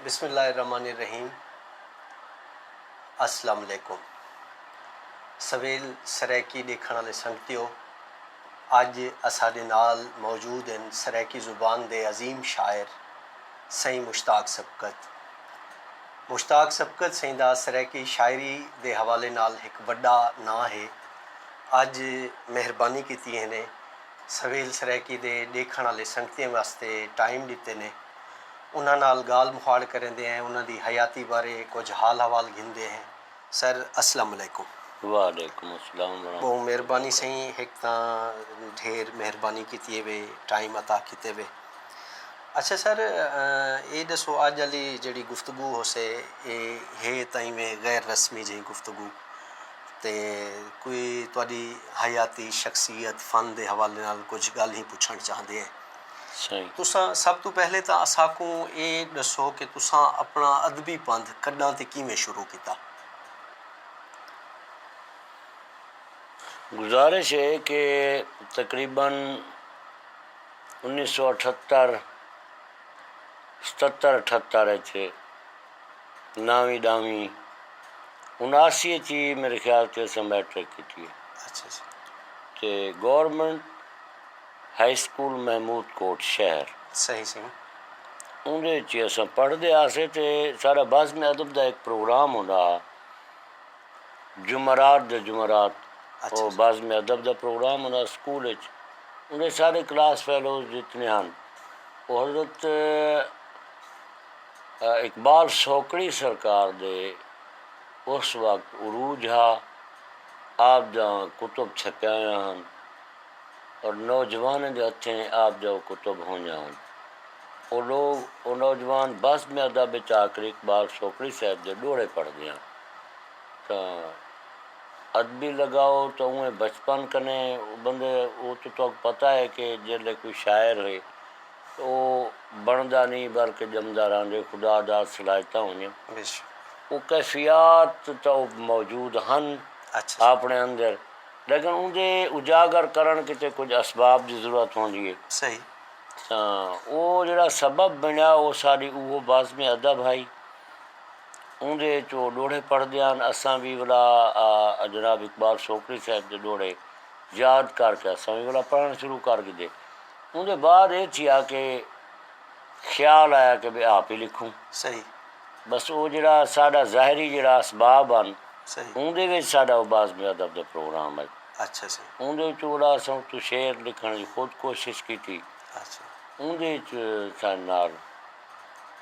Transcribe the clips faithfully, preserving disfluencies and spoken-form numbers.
بسم اللہ الرحمن الرحیم۔ السلام علیکم۔ سویل سرائیکی ݙیکھݨ والے سنگتیو، اڄ اساݙے نال موجود ہن سرائیکی زبان دے عظیم شاعر سئیں مشتاق سبقت۔ مشتاق سبقت سئیں دا سرائیکی شاعری دے حوالے نال ہک وݙا ناں ہے۔ اڄ مہربانی کیتی ہن سویل سرائیکی دے ݙیکھݨ والے سنگتیاں واسطے ٹائم ݙتے نے۔ انہاں نال ڳالھ مہاڑ کریندے ہیں، انہاں دی حیاتی بارے کجھ حال حوال گھندے ہیں۔ سر، السلام علیکم۔ وعلیکم السلام ورحمۃ اللہ۔ ٻہوں مہربانی سئیں، ہک تاں ڈھیر مہربانی کیتی ہے وے، ٹائم عطا کیتے وے۔ اچھا سر، اے ݙسو، اڄ والی جیڑھی گفتگو ہوسے، اے ہے تاں ایویں غیر رسمی جئی گفتگو، تے کوئی تہاݙی حیاتی، شخصیت، فن دے حوالے نال کجھ ڳالھیں پچھݨ چاہندے ہیں۔ سائیں۔ تساں سب توں پہلے تاں اساکوں اے ݙسو کہ تساں اپݨا ادبی پندھ کݙاں تے کیویں شروع کیتا؟ گزارش ہے کہ تقریباً انیس سو اٹھہتر، ستہتر اٹھہتر اچ ناویں ݙاہویں، اناسی اچ ہی میرے خیال تے اساں میٹرک کیتی ہے۔ اچھا جی۔ تے گورنمنٹ ہائی سکول محمود کوٹ شہر۔ صحیح، صحیح۔ اوندے اچ ہی اساں پڑھدے ہاسے تے ساݙا بزم ادب دا ہک پروگرام ہوندا ہا۔ جمعرات دے جمعرات اچھا او جی۔ بزم ادب دا پروگرام ہوندا سکول اچ۔ اوندے سارے کلاس فیلوز جتنے ہن، او حضرت، آ، اقبال سوکڑی سرکار دے اس وقت عروج ہا، آپ دیاں کتب چھپیاں ہویاں ہن اور نوجوانیں دے ہتھیں آپ دیاں او کتب ہوندیاں ہن۔ او لوگ، او نوجوان بزم ادب اچ آ کر اقبال سوکڑی صاحب دے ݙوہڑے پڑھدے ہن۔ تاں ادبی لگاؤ تاں اونویں بچپن کنیں بندے، او تاں تہاکوں پتہ ہے کہ جیڑھے کوئی شاعر ہوئے، او بݨدا نی بلکہ ڄمدا رہندے، خدا داد صلاحیتاں ہوندیاں۔ بے شک۔ او کیفیات تاں او موجود ہن اچھا۔ اپݨے اندر، لیکن اوندے اجاگر کرݨ کیتے کجھ اسباب دی ضرورت ہوندی ہے۔ صحیح۔ تاں او جیڑھا سبب بݨیا، او ساݙی اوہو بزم ادب ہئی۔ اوندے اچ او ݙوہڑے پڑھدے ہن، اساں وی ولا، آ، جناب اقبال سوکڑی صاحب دے ݙوہڑے یاد کر کے اساں وی ولا پڑھݨ شروع کر گھدے۔ اوندے بعد اے تھیا کہ خیال آیا کہ بھئی آپ ہی لکھوں۔ صحیح۔ بس او جیڑھا ساݙا ظاہری جیڑھا اسباب ہن، صحیح۔ اوندے وچ ساݙا او بزم ادب دا پروگرام ہے۔ اچھا صحیح۔ اوندے وچ ولا اساں اتوں شعر لکھݨ دی خود کوشش کیتی۔ اچھا۔ اوندے وچ ساݙے نال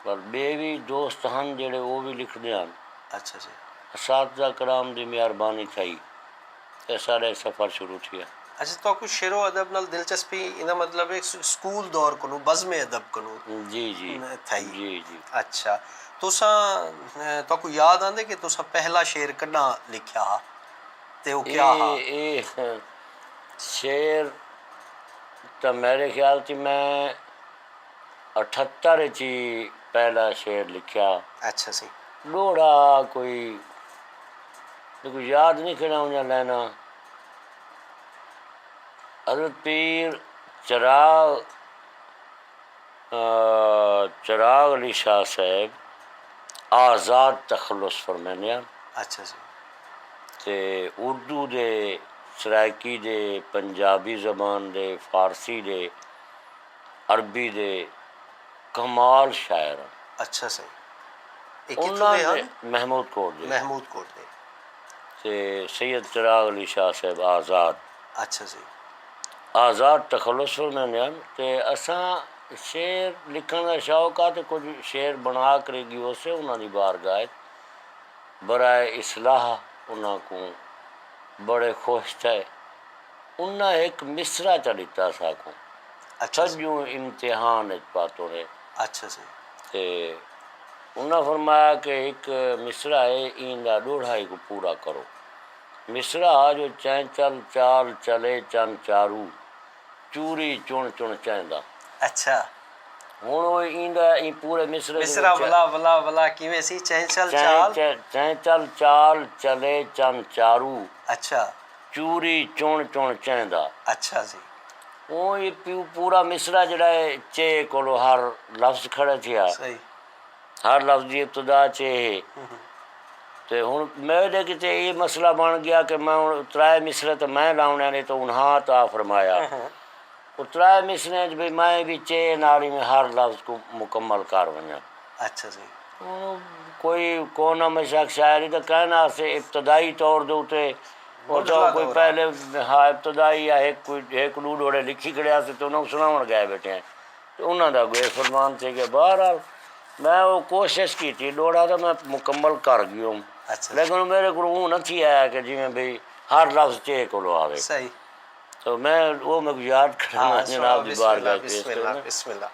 پر ٻئے وی دوست ہن جیڑھے او وی لکھدے ہن۔ اچھا جی۔ اساتذہ کرام دی مہربانی تھئی تے ساݙا اے سفر شروع تھیا۔ اچھا، تہاکوں شعر و ادب نال دلچسپی، ایندا مطلب ہے س-، سکول دور کنوں، بزم ادب کنوں جی، جی۔ تھئی؟ جی، جی۔ اچھا، تساں، اے، تہاکوں یاد آندے کہ تساں پہلا شعر کݙاں لکھیا ہا تے او کیا ہا؟ اے، اے شعر تاں میرے خیال چ میں اٹھہتر اچ ہی پہلا شعر لکھیا۔ اچھا سی۔ ݙوہڑا کوئی، میکوں یاد نہیں کھڑا اونجا لینا۔ حضرت پیر چراغ، آ، چراغ علی شاہ صاحب آزاد تخلص فرمیندے ہن۔ اچھا سی۔ تے اردو دے، سرائیکی دے، پنجابی زبان دے، فارسی دے، عربی دے کمال شاعر ہن۔ اچھا سئیں۔ اے کتھوں انہاں دے دے ہن؟ محمود کوٹ دے۔ محمود کوٹ دے۔ تے سید چراغ علی شاہ صاحب آزاد۔ اچھا سئیں۔ آزاد تخلص فرمیندے ہن تے اساں شعر لکھݨ دا شوق آ تے کجھ شعر بݨا کرے ڳیوسے انہاں دی بارگاہ اچ۔ برائے اصلاح انہاں کوں بڑے خوش تھئے۔ انہاں ہک مصرعہ چا ݙتا ساکوں۔ اچھا سئیں۔ سڄوں امتحان اچ پاتوڑے۔ اچھا سئیں۔ تے انہاں فرمایا کہ ہک مصرعہ ہے، ایندا ݙوہڑا ہی کوں پورا کرو۔ مصرعہ ہا جو چینچل چال چلے چن چارو، چوری چݨ چݨ چیندا۔ اچھا۔ ہݨ او ایندا ایں پورے مصرعے دے مصرعہ وچ ولا ولا ولا کیویں سی؟ چینچل چین چال۔ چ-، چینچل چال چلے چن چارو۔ اچھا۔ چوری چݨ چݨ چیندا۔ اچھا جی۔ او اے پیو پورا مصرعہ جیڑھا ہے، چے کولو ہر لفظ کھڑا تھیا۔ صحیح۔ ہر لفظ دی ابتدا چ اے ہے۔ تے ہݨ میݙے کیتے اے مسئلہ بݨ ڳیا کہ میں ہݨ ترائے مصرعے تے میں لاوݨے نے، تو انہاں عطا فرمایا۔ او ترائے مصرعے وچ بھئی میں وی چے نال ہی میں ہر لفظ کوں مکمل کر ونڄاں۔ اچھا سئیں۔ ہݨ کوئی کون ہمیشہ شاعری دا کہݨ واسطے ابتدائی طور دے اتے او منتظمہ کوئی طور۔ پہلے، ہا، ابتدائی یا ہک کوئی ہک ݙو ݙوہڑے لکھی کھڑے ہاسے تے انہاں کوں سݨاوݨ ڳئے ٻیٹھے ہیں۔ تے انہاں دا گوئے فرمان تھی ڳئے۔ بہرحال میں او کوشش کیتی، ݙوہڑا تاں میں مکمل کر ڳیوم، اچھا۔ لیکن میݙے کولوں اوں نہ تھی آیا کہ جیویں بھئی ہر لفظ چے کولوں آوے۔ صحیح۔ تو میں او میکوں یاد کرݨا ہاں جناب دی بسم بارگاہ اللہ وچ پیش بسم اللہ کرݨا۔ بسم اللہ۔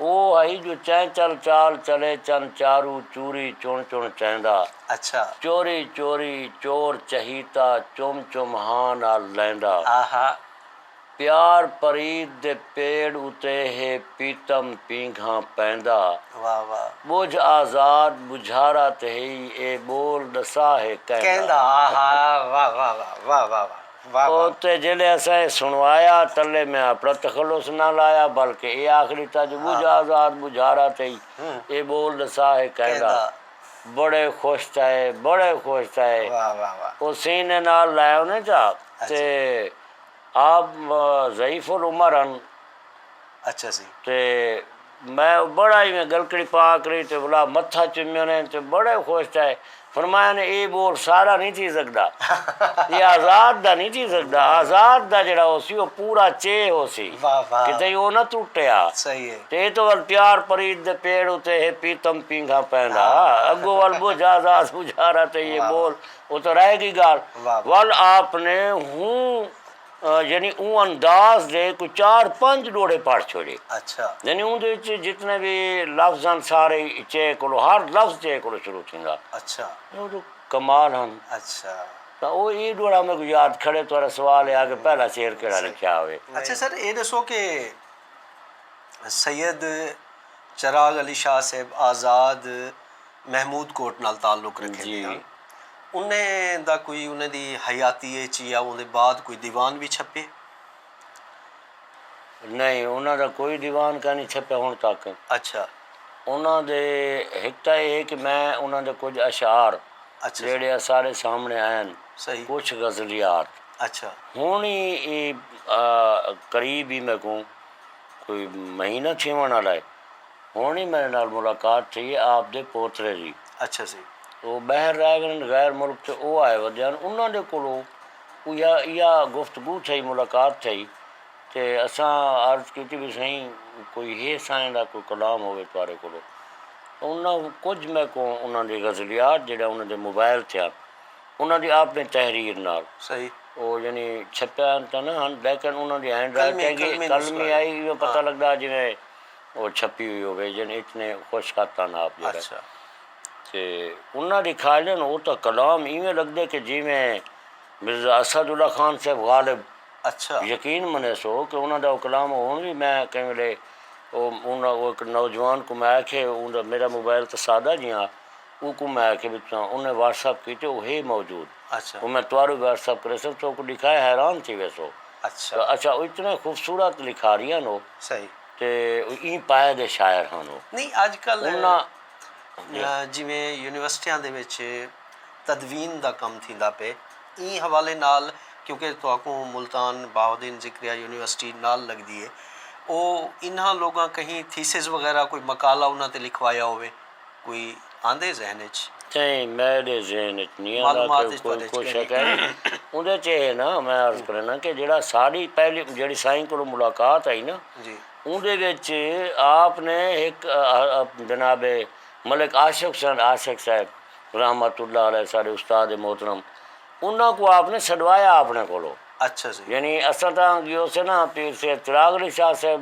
او ہئی جو چینچل چال چلے چن چارو، چوری چݨ چݨ چیندا۔ اچھا۔ چوری چوری چور چہیتا، چم چم ہاں نال لیندا۔ آہا۔ پیار پریت دے پیڑ اتے ہے پیتم پینگھاں پیندا۔ واہ واہ۔ ٻجھ آزاد ٻجھارا تے ہئی، اے ٻول ݙسا ہے کیندا۔ کیندا۔ آہا۔ واہ واہ واہ واہ واہ واہ واہ واہ۔ او تے جیلے اساں اے سݨوایا تلے میں اپݨا تخلص نہ لایا، بلکہ اے آکھ ݙتا جو ٻجھ آزاد ٻجھارا تے ہئی، اے ٻول ݙسا ہے کیندا۔ کیندا۔ بڑے خوش تھئے، بڑے خوش تھئے۔ واہ واہ واہ۔ او سینے نال لائے انہیں چا تے آپ ضعیف العمر ہن۔ اچھا سئیں۔ تے میں بڑا ہی میں گلکڑی پا کری تے ولا متھا چمیو نے تے بڑے خوش تھئے۔ فرمایا نے اے ٻول سارا نہیں تھی سڳدا۔ اے آزاد دا نہیں تھی سڳدا۔ آزاد دا جیڑھا ہوسی او پورا چے ہوسی۔ واہ واہ۔ کتے او نہ ٹرٹیا۔ صحیح ہے۔ تے اے توں ول پیار پریت دے پیڑ اتے ہے پیتم پینگھاں پیندا۔ اڳوں ول ٻجھ آزاد ٻجھارا تے اے واہ۔ ٻول او تاں رہ ڳئی ڳالھ۔ واہ۔ ول آپ نے ہوں یعنی اوں انداز دے کوئی چار پنج ݙوہڑے پڑھ چھوڑے۔ اچھا۔ یعنی اوندے وچ جتنے وی لفظ ہن سارے چے کولو، ہر لفظ چے کولو شروع تھیندا۔ اچھا۔ او جو کمال ہن۔ اچھا۔ تاں او اے ݙوہڑا میکوں یاد کھڑے، تہاݙا سوال ہے کہ پہلا شعر کیڑھا لکھیا ہووے۔ اچھا سر، اے ݙسو کہ سید چراغ علی شاہ صاحب آزاد محمود کوٹ نال تعلق رکھیندے ہن۔ انہیں دا کوئی انہیں دی حیاتی اچ یا اوندے بعد کوئی دیوان وی چھپے؟ نہیں، انہاں دا کوئی دیوان کائنی چھپیا ہݨ تک۔ اچھا۔ انہاں دے ہک تاں اے ہے کہ میں انہاں دے کجھ اشعار جیڑھے سارے سامݨے آئن، کجھ غزلیات۔ اچھا۔ ہݨ ہی اے قریب ہی میکوں کوئی مہینہ تھیوݨ آلا ہے۔ ہݨ ہی میݙے نال ملاقات تھئی ہے آپ دے پوترے دی۔ اچھا سئیں۔ او ٻاہر رہ ڳئن، غیر ملک تے او آئے ودے ہن، انہاں دے کولوں ایہا ایہا گفتگو تھئی، ملاقات تھئی تے اساں عرض کیتی بھئی سئیں کوئی ہے سائیں دا کوئی کلام ہووے تہاݙے کولوں۔ تاں انہاں کجھ میکوں انہاں دی غزلیات جیڑھے انہاں دے موبائل تے ہن، انہاں دی آپݨی تحریر نال۔ صحیح۔ او یعنی چھپیا تاں نہ ہن لیکن انہاں دی ہینڈ رائٹنگ قلمی آئی، ایہو پتہ لڳدا جیویں او چھپی ہوئی ہووے، یعنی اتنے خوش خط ہن آپ جیڑھے۔ اچھا۔ تے انہاں دی خیال ہے نا، او تاں کلام ایویں لڳدے کہ جیویں مرزا اسد اللہ خان صاحب غالب۔ اچھا۔ یقین منیسو کہ انہاں دا او کلام ہݨ وی میں کہیں ویلے او انہاں او ہک نوجوان کوں میں آکھے، اوندا میݙا موبائل تاں سادہ جیہاں، اوکوں میں آکھے وی تساں انہیں واٹس ایپ کیتے او ہے موجود۔ اچھا۔ او میں تہاݙے واٹس ایپ کریساں، تساں اوکوں ݙکھائے حیران تھی ویسو۔ اچھا۔ اچھا، او اتنے خوبصورت لکھاری ہن او۔ صحیح۔ تے ایں پائے دے شاعر ہن او۔ نہیں اج کل انہاں جیویں یونیورسٹیاں دے وچ تدوین دا کم تھیندا پئے، ایں حوالے نال کیونکہ تہاکوں ملتان بہاؤالدین ذکریہ یونیورسٹی نال لڳدی ہے، او انہاں لوگاں کہیں تھیسز وغیرہ کوئی مقالہ انہاں تے لکھوایا ہووے، کوئی آندے ذہن اچ؟ سائیں میݙے ذہن اچ نی آندا کہ کوئی کوشش ہے۔ اوندے چ اے ہے نا، میں عرض کرنا کہ جیڑھا ساݙی پہلی جیڑھی سائیں کولوں ملاقات آئی نا، جی۔ اوندے وچ آپ نے ہک جناب ملک عاشق حسین عاشق صاحب رحمت اللہ علیہ ساݙے استاد محترم، انہاں کوں آپ نے سݙوایا آپݨے کولوں۔ اچھا سئیں۔ یعنی اساں تاں ڳیوسے نا پیر سید چراغ علی شاہ صاحب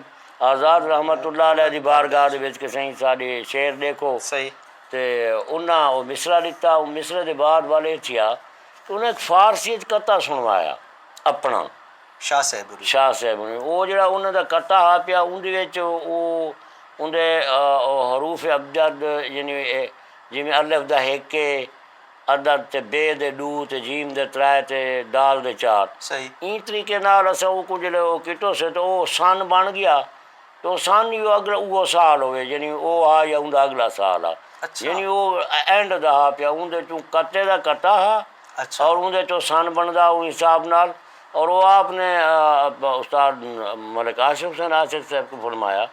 آزاد رحمت اللہ علیہ دی بارگاہ دے وچ کہ سئیں ساݙے شعر ݙیکھو۔ سئیں۔ تے انہاں او مصرعہ ݙتا، او مصرعے دے بعد ول اے تھیا کہ انہاں ہک فارسی اچ قطعہ سݨوایا اپݨا۔ شاہ صاحب ہوری۔ شاہ صاحب ہوری۔ او جیڑھا انہاں دا قطعہ ہا پیا اوندے وچ او اوندے حروف ابجد یعنی جیویں الف دا ہک ہے، عدد تے بے دے ݙو تے جیم دے ترائے تے دال دے چار۔ صحیح۔ ایں طریقے نال اساں اوکوں جیلے او کیتوسے تے او سن بݨ ڳیا تے او سن ایہو اگلا اوہو سال ہووے یعنی او ہا یا اوندا اگلا سال ہا۔ اچھا۔ یعنی وہ اینڈ دا ہا پیا، اون دے چوں کٹے دا کٹا ہا۔ اچھا۔ اور اون دے چوں سن بندا اون حساب نال۔ اور وہ آپ نے آ، استاد ملک عاشق حسین عاشق صاحب کو فرمایا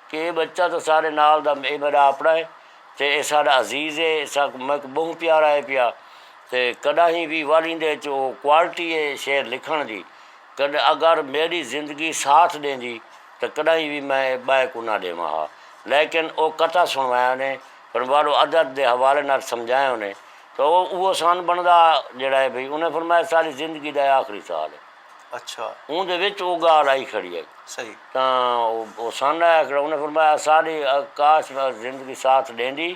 کہ یہ بچہ تو سارے نال دا، یہ میرا اپنا ہے، تے یہ سارا عزیز ہے، سا میرے کو بہت پیارا ہے پیا۔ تے کداہیں بھی والدے چ وہ کوالٹی ہے شعر لکھن دی، کد اگر میری زندگی ساتھ ݙیندی تاں کݙاہیں وی میں ٻئے کوں نہ ݙیواں ہا۔ لیکن او قطعہ سݨوایا نے، پر والو ادب دے حوالے نال سمجھایا انہیں، تاں او اوہو سان بݨدا جیڑھا ہے بھئی۔ انہیں فرمایا ساری زندگی دا اے آخری سال ہے۔ اچھا۔ اوں دے وچ او ڳالھ آئی کھڑی ہے۔ صحیح۔ تاں او، او سان آیا کھڑا، انہیں فرمایا ساری کاش زندگی ساتھ ݙیندی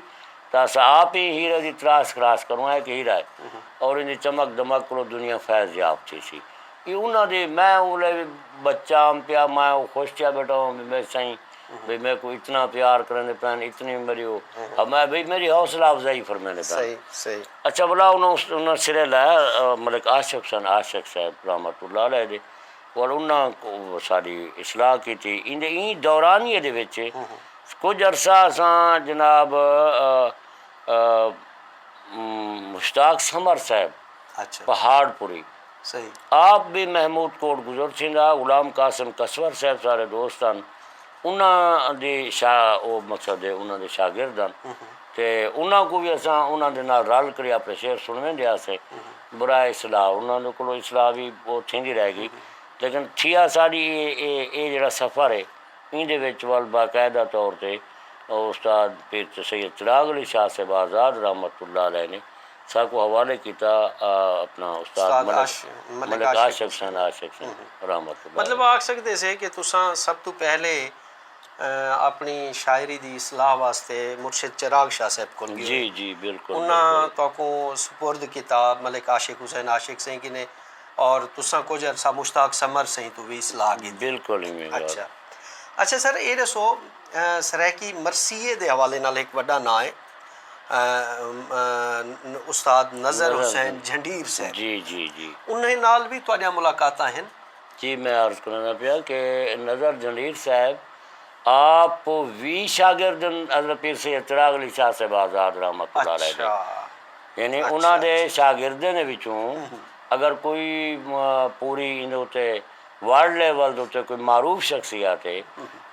تاں اساں آپ ہی ہیرے دی تلاش خلاص کروں، اے ہک ہیرا ہے۔ اور ایندی چمک دمک کولو دنیا فیض یاب تھیسی۔ اے انہاں دی، میں اولے بچہ ہم پیا، میں او خوش تھیا بیٹھا ہوں، بھئی میرے سائیں، بھئی میرے کو اتنا پیار کریندے پین، اتنی میری او، ہاں، میں، بھئی میری حوصلہ افزائی فرمیندے پین۔ صحیح، صحیح۔ اچھا، بلا انہاں اس، انہاں سرے لایا، آ، ملک عاشق سن، عاشق صاحب رحمت اللہ علیہ دے، اور انہاں کو ساݙی اصلاح کیتی۔ ایندے ایں دورانیے دے وچ کجھ عرصہ اساں جناب، آ، آ، م، مشتاق سمر صاحب، اچھا۔ پہاڑ پوری۔ صحیح۔ آپ بھی محمود کوٹ گزر تھیندا، غلام قاسم قصور صاحب سارے دوست ہن۔ انہاں دے شا-، او مقصد ہے، انہاں دے شاگرد ہن۔ تے انہاں کو بھی اساں انہاں دے نال رل کری اپنے شعر سنویندے ہاسے۔ برائے اصلاح، انہاں دے کولوں اصلاح بھی او تھیندی رہ گئی۔ لیکن تھیا ساݙی اے، اے، اے جیڑھا سفر ہے، ایندے وچ ول باقاعدہ طور تے استاد پیر سید چراغ علی شاہ صاحب آزاد رحمت اللہ علیہ نے ساکوں حوالے کیتا، آ، اپنا استاد استاد ملک، عاش-، ملک ملک عاشق عاشق حسین۔ حسین عاشق سن رحمت اللہ مطلب علیہ۔ آکھ سڳدے سے کہ تساں سب توں پہلے، آ، اپنی شاعری دی اصلاح واسطے مرشد چراغ شاہ صاحب کول ڳئے۔ جی، جی، بالکل، انہاں بالکل۔ تہاکوں سپرد کیتا ملک عاشق حسین عاشق سئیں کنے، اور تساں کجھ عرصہ مشتاق سمر سئیں توں وی اصلاح کیتی۔ بالکل ایویں ڳالھ۔ اچھا۔ اچھا سر، اے ݙسو، آ، سرائیکی مرثیے دے حوالے نال ہک وݙا ناں ہے، آ، آ، استاد نظر نظر حسین حسین۔ جھنڈیر صاحب۔ جی، جی، جی۔ انہیں نال وی تہاݙیاں ملاقاتاں ہن؟ جی، میں عرض کرنا پیا کہ نظر جھنڈیر صاحب آپ وی شاگرد ہن حضرت پیر سید چراغ علی شاہ صاحب آزاد رحمت اللہ علیہ دے۔ اچھا۔ یعنی اچھا، انہاں دے اچھا۔ شاگردیں دے وچوں اگر کوئی، م، پوری ایندے اتے ورلڈ لیول دے اتے کوئی معروف شخصیت ہے،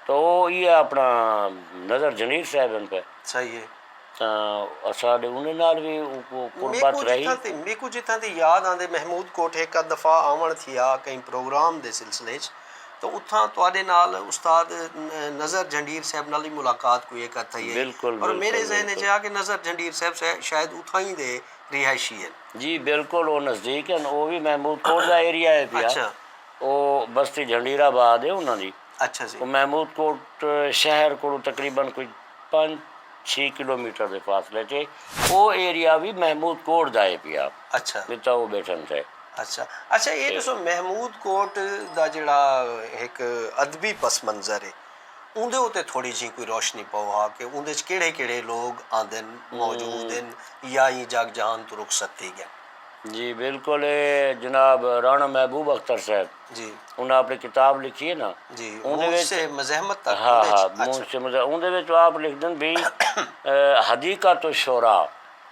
تو او ایہ اپنا نظر جھنڈیر صاحب ہن پئے۔ صحیح ہے۔ تاں اساݙے انہیں نال وی او، او قربت میکوں رہی۔ جتھاں تے، میکوں جتھاں تے یاد آندے، محمود کوٹ ہک ادھ دفعہ آوݨ تھیا کہیں پروگرام دے سلسلے اچ، تو اتھاں تہاݙے نال استاد نظر جھنڈیر صاحب نال وی ملاقات کوئی ہک ادھ تھئی ہے۔ بالکل، اور میرے بالکل، ذہن اچ بالکل۔ آیا کہ نظر جھنڈیر صاحب شا-، شاید اتھاں ہی دے رہائشی ہن۔ جی بالکل، او نزدیک ہن، او وی محمود کوٹ دا ایریا ہے پیا۔ اچھا۔ او بستی جھنڈیر آباد ہے انہاں دی۔ اچھا جی۔ او محمود کوٹ شہر کولوں تقریباً کوئی پنج چھی کلومیٹر دے فاصلے تے۔ او ایریا وی محمود کوٹ دا ہے پیا۔ اچھا۔ جتھاں او ٻیٹھن تے۔ اچھا۔ اچھا، اے تے ݙسو محمود کوٹ دا جیڑھا ہک ادبی پس منظر ہے، اوندے اتے تھوڑی جھی کوئی روشنی پاؤ ہا کہ اوندے اچ کیڑھے کیڑھے لوگ آندن، موجود ہن یا ایں جگ جہان توں رخصت تھی ڳئن؟ جی بالکل، اے جناب رانا محبوب اختر صاحب، جی۔ انہاں اپݨی کتاب لکھی ہے نا، جی، اوندے مونجھ وچ سے مزاحمت تک، ہاں، اوندے ہاں، وچ، اچھا۔ مونجھ سے مزاحمت، اوندے وچ آپ لکھدن بھی، اے، حدیقۃ الشعراء۔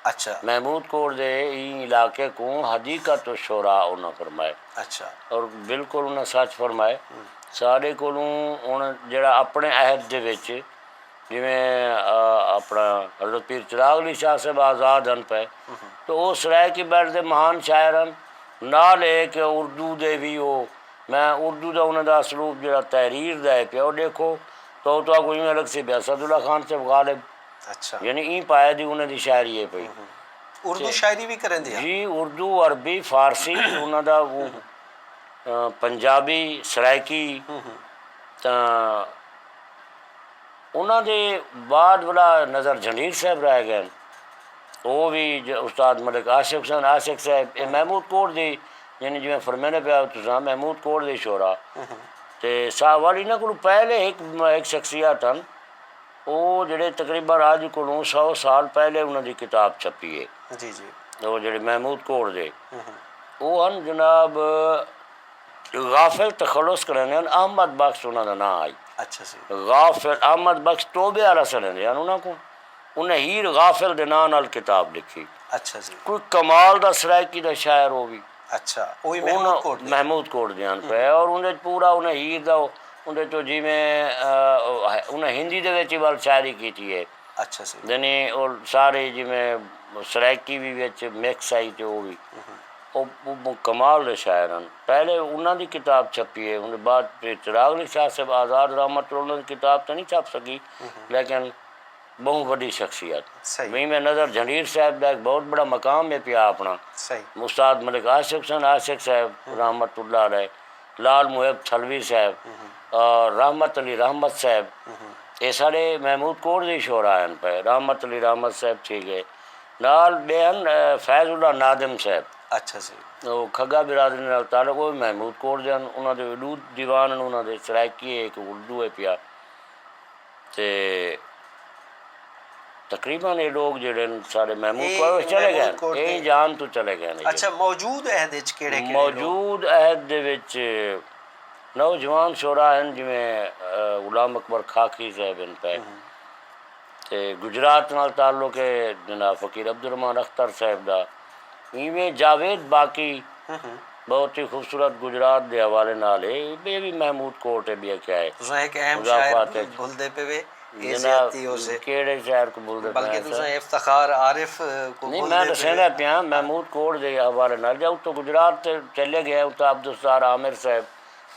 اچھا۔ محمود کوٹ دے ایں علاقے کوں حدیقۃ الشعراء انہاں فرمائے۔ اچھا۔ اور بالکل انہاں سچ فرمائے۔ ہوں۔ ساݙے کولوں ہݨ جیڑھا اپݨے عہد دے وچ جیویں، آ، اپݨا حضرت پیر چراغ علی شاہ صاحب آزاد ہن پئے، ہوں ہوں۔ تو او سرائیکی بیلٹ دے مہان شاعر ہن، نال اے کہ اردو دے وی او، میں اردو دا انہاں دا اسلوب جیڑھا تحریر دا ہے پیا، او ݙیکھو، تو تہاکوں ایویں لڳسی بھئی اسداللہ خان صاحب غالب۔ اچھا۔ یعنی ایں پائے دی انہاں دی شاعری ہے پئی۔ ہوں ہوں۔ اردو تے شاعری وی کریندے ہن؟ جی، اردو، عربی، فارسی، انہاں دا وہ، ہوں ہوں۔ آ، پنجابی، سرائیکی، ہوں ہوں۔ تاں انہاں دے بعد ولا نظر جھنڈیر صاحب رہ ڳئے ہن۔ او وی ج-، استاد ملک عاشق حسین عاشق صاحب، اے ہوں۔ محمود کوٹ دے، یعنی جیویں فرمیندے پیا تساں، محمود کوٹ دے شعراء۔ ہوں ہوں۔ تے سا-، وال انہاں کولوں پہلے ہک، ہک شخصیت ہن، او جیڑھے تقریباً اڄ کولوں سو سال پہلے انہاں دی کتاب چھپی ہے۔ جی، جی۔ او جیڑھے محمود کوٹ دے۔ ہوں ہوں۔ او ہن جناب غافل تخلص کریندے ہن، احمد بخش انہاں دا ناں ہئی۔ اچھا جی۔ غافل احمد بخش توبے والا سݙیندے ہن انہاں کوں۔ انہیں ہیر غافل دے ناں نال کتاب لکھی۔ اچھا جی۔ کوئی کمال دا سرائیکی دا شاعر ہو وی۔ اچھا، او وی محمود کوٹ دے۔ محمود کوٹ دے ہن پئے، اور انہیں پورا انہیں ہیر دا، انہیں تو جویں انہیں ہندی دے وچ ول شاعری کیتی ہے۔ اچھا جی۔ یعنی او سارے جویں سرائیکی وی وچ مکس آئی تے او وی او کمال دے شاعر ہن۔ پہلے انہاں دی کتاب چھپی ہے، انہیں بعد چراغ علی شاہ صاحب آزاد رحمت اللہ دی کتاب تے نہیں چھپ سکی، لیکن بہوں وڈی شخصیت۔ صحیح۔ میں نظر جھنڈیر صاحب دا ایک بہت بڑا مقام ہے پیا اپنا۔ صحیح۔ استاد ملک عاشق حسین عاشق صاحب رحمت اللہ علیہ، لال محب تھلوی صاحب، اور رحمت علی رحمت صاحب، یہ سارے محمود کوٹ دے شعرا ہیں پے۔ رحمت علی رحمت صاحب تھی گئے، نال بے ہن فیض اللہ نادم صاحب۔ اچھا جی۔ وہ کھگا برادری نال تعلق، وہ محمود کوٹ دے ہن، انہاں دے وڈو دیوان ہن، انہاں دے سرائیکی ہے، ایک اردو ہے پیا۔ تے تقریبا اے لوگ جیڑھے ہن سارے محمود کوٹ وچ چلے گئے ہن۔ اے جان توں چلے گئے ہن۔ اچھا، موجود عہد وچ کیڑھے کیڑھے لوگ؟ موجود عہد دے وچ نوجوان شعرا ہن، جویں غلام اکبر خاکی صاحب ہن پے، تے گجرات نال تعلق ہے جناب فقیر عبدالرحمن اختر صاحب دا۔ ایویں جاوید باقی بہت ہی خوبصورت گجرات دے حوالے نال ہے، ٻئے وی محمود کوٹ ہے، ٻئے کیا ہے؟ تساں ہک اہم شاعر بھلدے پئے وے، اے زیادتی ہوسے۔ کیڑھے شاعر کوں بھلدے پئے؟ بلکہ تساں افتخار عارف کوں بھلدے پئے وے۔ نہیں، میں ݙسیندا پیاں، محمود کوٹ دے حوالے نال، جا اتوں گجرات تے چلے ڳئے، اتاں عبدالستار عامر صاحب،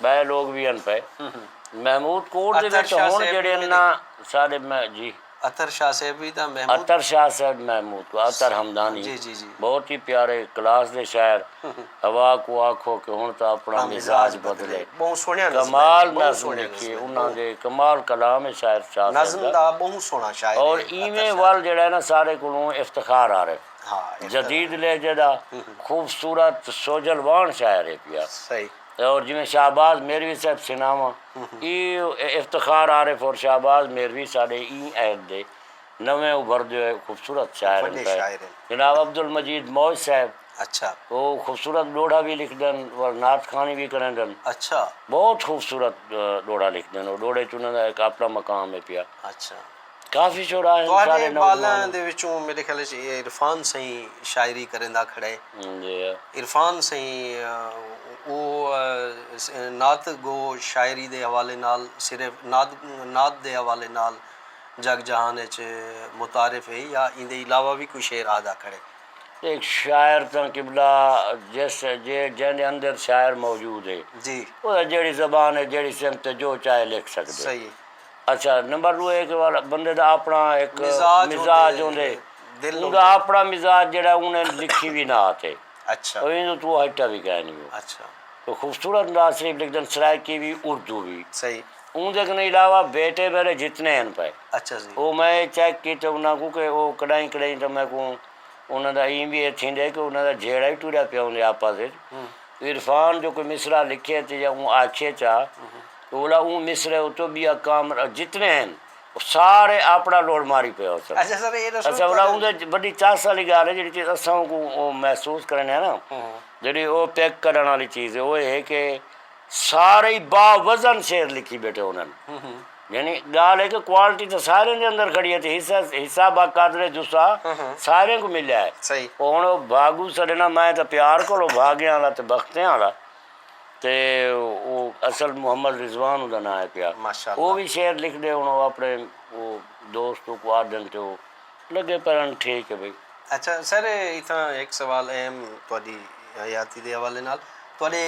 ٻئے لوگ وی ہن پئے۔ محمود کوٹ دے وچ ہݨ جیڑھے نا سارے، میں جی۔ عطر شاہ صاحب وی تاں محمود۔ عطر شاہ صاحب محمود کو، عطر حمدانی۔ جی جی جی۔ بہت ہی پیارے کلاس دے شاعر۔ ہوا کو آکھو کہ ہن تاں اپنا مزاج بدلے۔ بہوں سوہنیاں نظم۔ کمال نظم لکھی انہاں دے، کمال کلام ہے شاعر شاہ صاحب دا۔ نظم دا بہوں سوہنا شاعر ہے۔ اور ایویں ول جیڑھا ہے نا سارے کولوں افتخار عارف۔ ہاں۔ جدید لہجے دا خوبصورت سوجھل واہݨ شاعر ہے پیا۔ صحیح۔ اور جویں شہباز میروی صاحب سناواں، ای افتخار عارف اور شہباز میروی ساڈے ایں عہد دے نویں ابھردے ہوئے خوبصورت شاعر ہن۔ جناب عبدالمجید موج صاحب، اچھا، او خوبصورت ڈوہڑا وی لکھدن اور نعت خوانی وی کریندن۔ اچھا۔ بہت خوبصورت ڈوہڑا لکھدن، او ڈوہڑے چ انہاں دا ایک اپنا مقام ہے پیا۔ اچھا۔ کافی شعرا ہن سارے نوجوان۔ تہاݙے ٻالاں دے وچوں میݙے خیال اچ عرفان سئیں شاعری کریندا کھڑے۔ جی۔ عرفان سئیں او نعت گو شاعری دے حوالے نال صرف نعت نعت دے حوالے نال جگ جہان اچ متعارف ہے یا ایندے علاوہ وی کوئی شعر آہدا کھڑے؟ ہک شاعر تاں قبلہ جس جے جیندے اندر شاعر موجود ہے۔ جی۔ او جیڑھی زبان ہے، جیڑھی سمت ہے، جو چاہے لکھ سڳدے۔ صحیح۔ اچھا، نمبر ݙو اے کہ والا بندے دا اپݨا ہک مزاج مزاج ہوندے، ہوندے۔ دل اوندا ہوندے۔ اپݨا مزاج جیڑھا اوں نے لکھی وی نعت ہے۔ اچھا۔ او ایندے توں ہٹا وی کائنی ہو۔ اچھا۔ کوئی خوبصورت نعت شریف لکھدن، سرائیکی وی، اردو وی۔ صحیح۔ اوندے کنے علاوہ بیٹے میݙے جتنے ہن پئے۔ اچھا جی۔ او میں چیک کیتے انہاں کوں کہ او کݙاہیں کݙاہیں تاں میکوں انہاں دا ایں وی اے تھیندے کہ انہاں دا جھیڑا ہی ٹریا پیا ہوندے آپس وچ۔ ہوں۔ عرفان جو کوئی مصرعہ لکھے تے یا اوں آکھے چا، ہوں۔ اولا اوں مصرعے اتوں ٻیا کام جتنے ہن، او سارے آپݨا لوڑ ماری پئے ہوسن۔ اچھا سر، اے ݙسو اچھا، اولا تہاݙے اوندے وچ وݙی چاسا آلی ڳالھ ہے جیڑھی چیز اساں اونکوں او محسوس کریندے ہاں نا، ہوں۔ جیڑھی او پک کرݨ آلی چیز ہے، او اے ہے کہ سارے با وزن شعر لکھی ٻیٹھے ہوندن۔ ہوں ہوں۔ یعنی ڳالھ ہے کہ کوالٹی تاں ساریں دے اندر کھڑی ہے تے حصہ حصہ با قدر جسہ ہوں ہوں۔ ساریں کوں ملیا ہے۔ صحیح۔ او ہݨ او بھاڳو سݙݨا، میں تاں پیار کولو بھاڳیاں آلا تے بختیں آلا۔ تے او اصل محمد رضوان اوندا ناں ہے پیا۔ ماشاءاللہ۔ او وی شعر لکھدے ہن، او اپݨے او دوست کوں آہدن تے او لڳے پئن، ٹھیک ہے بھئی۔ اچھا سر، اتھاں ہک سوال اہم تہاݙی حیاتی دے حوالے نال، تہاݙے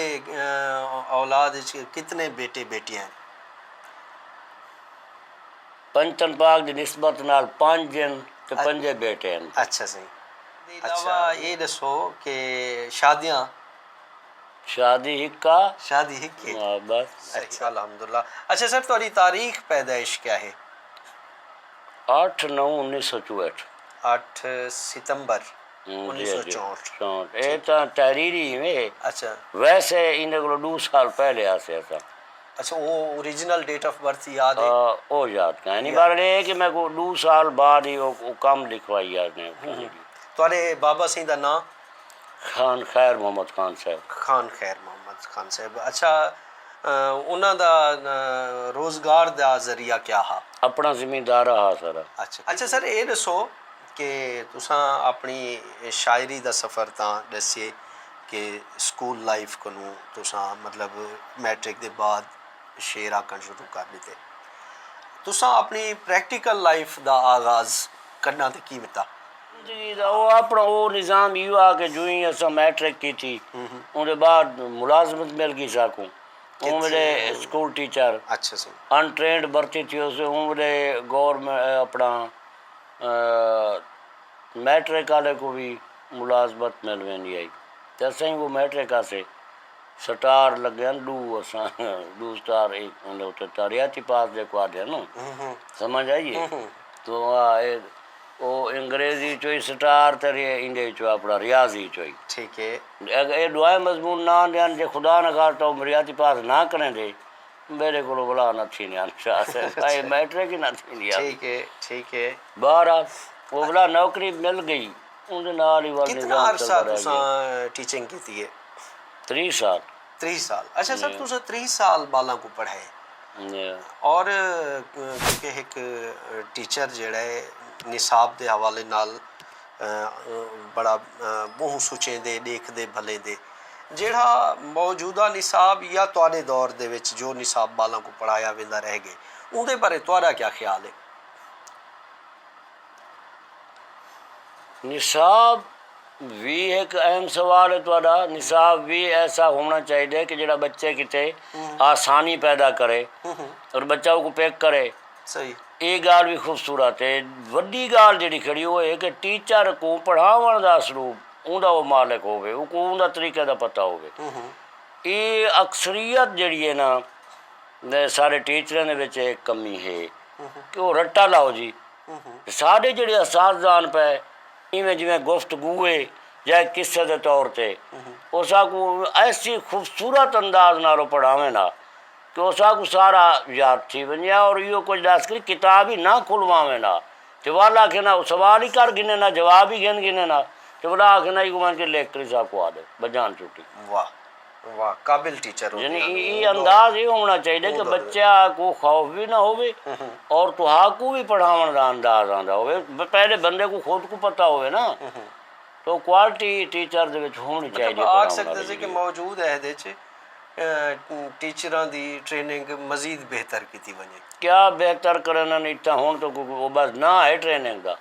اولاد اچ کتنے بیٹے بیٹیاں ہن؟ پنجتن پاک دی نسبت نال پنج ہن تے پنجے بیٹے ہن۔ اچھا سئیں۔ دے علاوہ اے ݙسو کہ شادیاں؟ شادی ہک آ۔ شادی ہک ہے۔ ہاں بس۔ صحیح، الحمدللہ۔ اچھا سر، تہاݙی تاریخ پیدائش کیا ہے؟ اٹھ نو انیس سو چوہٹھ۔ اٹھ ستمبر انیس سو چوہٹھ۔ چوہٹھ۔ اے تاں تحریری ایویں ہے۔ اچھا۔ ویسے ایندے کولوں ݙو سال پہلے آسے اساں۔ اچھا، او اوریجنل ڈیٹ آف برتھ یاد ہے؟ آ، او یاد کائنی۔ یاد۔ بہرحال اے ہے کہ میکوں ݙو سال بعد ہی او، او کم لکھوائی آ نے۔ ہوں۔ تہاݙے بابا سئیں دا ناں؟ خان خیر محمد خان صاحب۔ خان خیر محمد خان صاحب۔ اچھا، انہاں دا روزگار دا ذریعہ کیا ہا؟ اپنا زمیندار ہا سارا۔ اچھا اچھا سر، اے ݙسو کہ تساں اپݨی شاعری دا سفر تاں ݙسیے کہ اسکول لائف کنوں تساں مطلب میٹرک دے بعد شعر آکھݨ شروع کر ݙتے۔ تساں اپݨی پریکٹیکل لائف دا آغاز کݙاں تے کیویں کیتا؟ جی، او اپݨا او نظام ایہو آ کہ جوں ہی اساں میٹرک کیتی، اوندے بعد ملازمت مل گئی ساکوں۔ اوں ویلے اسکول ٹیچر، اچھا سر۔ ان ٹرینڈ بھرتی تھی ہوسی، اوں ویلے گورنمنٹ اپݨا میٹرک آلے کوں وی ملازمت مل ویندی ہئی۔ تے اساں ہی او میٹرک آسے سٹار لڳے ہن ݙو، اساں ݙو سٹار ایندے اتے تاں ریاضی پاس جیکوں آہدے ہن نا، سمجھ آئی ہے؟ تو او انگریزی چوئی سٹار تے ایندے چو اپݨا ریاضی چوئی۔ ٹھیک ہے۔ اے ݙوہیں مضمون نہ آندے ہن، جے خدا نہ خواستہ او ریاضی پاس نہ کریندے، میݙے کولوں ولا نہ تھیندے ہن شاہ صاحب، اے میٹرک ہی نہ تھیندی ہا۔ ٹھیک ہے، ٹھیک ہے۔ بہرحال او ولا نوکری مل ڳئی، اوندے نال ہی ول نظام چلدا رہ ڳیا۔ کتنا عرصہ تساں ٹیچنگ کیتی ہے؟ تریہہ سال۔ تریہہ سال۔ اچھا سر، تساں تریہہ سال ٻالاں کوں پڑھائے؟ اور کیونکہ ہک ٹیچر جیڑھا ہے نصاب دے حوالے نال بڑا ٻہوں سوچیندے، ݙیکھدے بھلیندے۔ جیڑھا موجودہ نصاب یا تہاݙے دور دے وچ جو نصاب ٻالاں کوں پڑھایا ویندا رہ ڳئے، اوندے بارے تہاݙا کیا خیال ہے؟ نصاب وی ہک اہم سوال ہے تہاݙا۔ نصاب وی ایسا ہووݨا چاہیدے کہ جیڑھا ٻچے کیتے آسانی پیدا کرے اور ٻچہ اوکوں پک کرے۔ صحیح۔ اے ڳالھ وی خوبصورت ہے۔ وݙی ڳالھ جیڑھی کھڑی او ہے کہ ٹیچر کوں پڑھاوݨ دا اسلوب اوندا او مالک ہووے، اوکوں اوندا طریقے دا پتہ ہووے۔ اے اکثریت جیڑھی ہے نا سارے ٹیچراں دے وچ ہک کمی ہے کہ او رٹا لاؤ جی۔ ساݙے جیڑھے اساتذہ ہن پئے ایویں جیویں گفتگو ہے یا ہک قصے دے طور تے او ساکوں ایسی خوبصورت انداز نال او پڑھاویں نا کہ او ساکوں سارا یاد تھی ونڄے اور ایہو کجھ ݙس کر کتاب ہی نہ کھلواویں نا تے ول آکھے نا سوال ہی کر گھنے نا جواب ہی گھن گھنے نا تے ولا آکھے نا ایکوں ونڄ کے لکھ کر ساکوں آ ݙے بس جان چھٹی۔ واہ واہ قابل ٹیچر یعنی اے انداز اے ہووݨا چاہیدے کہ بچہ کوں خوف وی نہ ہووے اور تہاکوں وی پڑھاوݨ دا انداز آندا ہووے پہلے بندے کوں خود کوں پتہ ہووے نا تو کوالٹی ٹیچر دے وچ ہووݨی چاہیدی ہے۔ مطلب آکھ سڳدے سے کہ موجود عہد اچ ٹیچراں دی ٹریننگ مزید بہتر کیتی ونڄے۔ کیا بہتر کرݨ اتھاں ہݨ تاں کوئی او بس ناں ہے ٹریننگ دا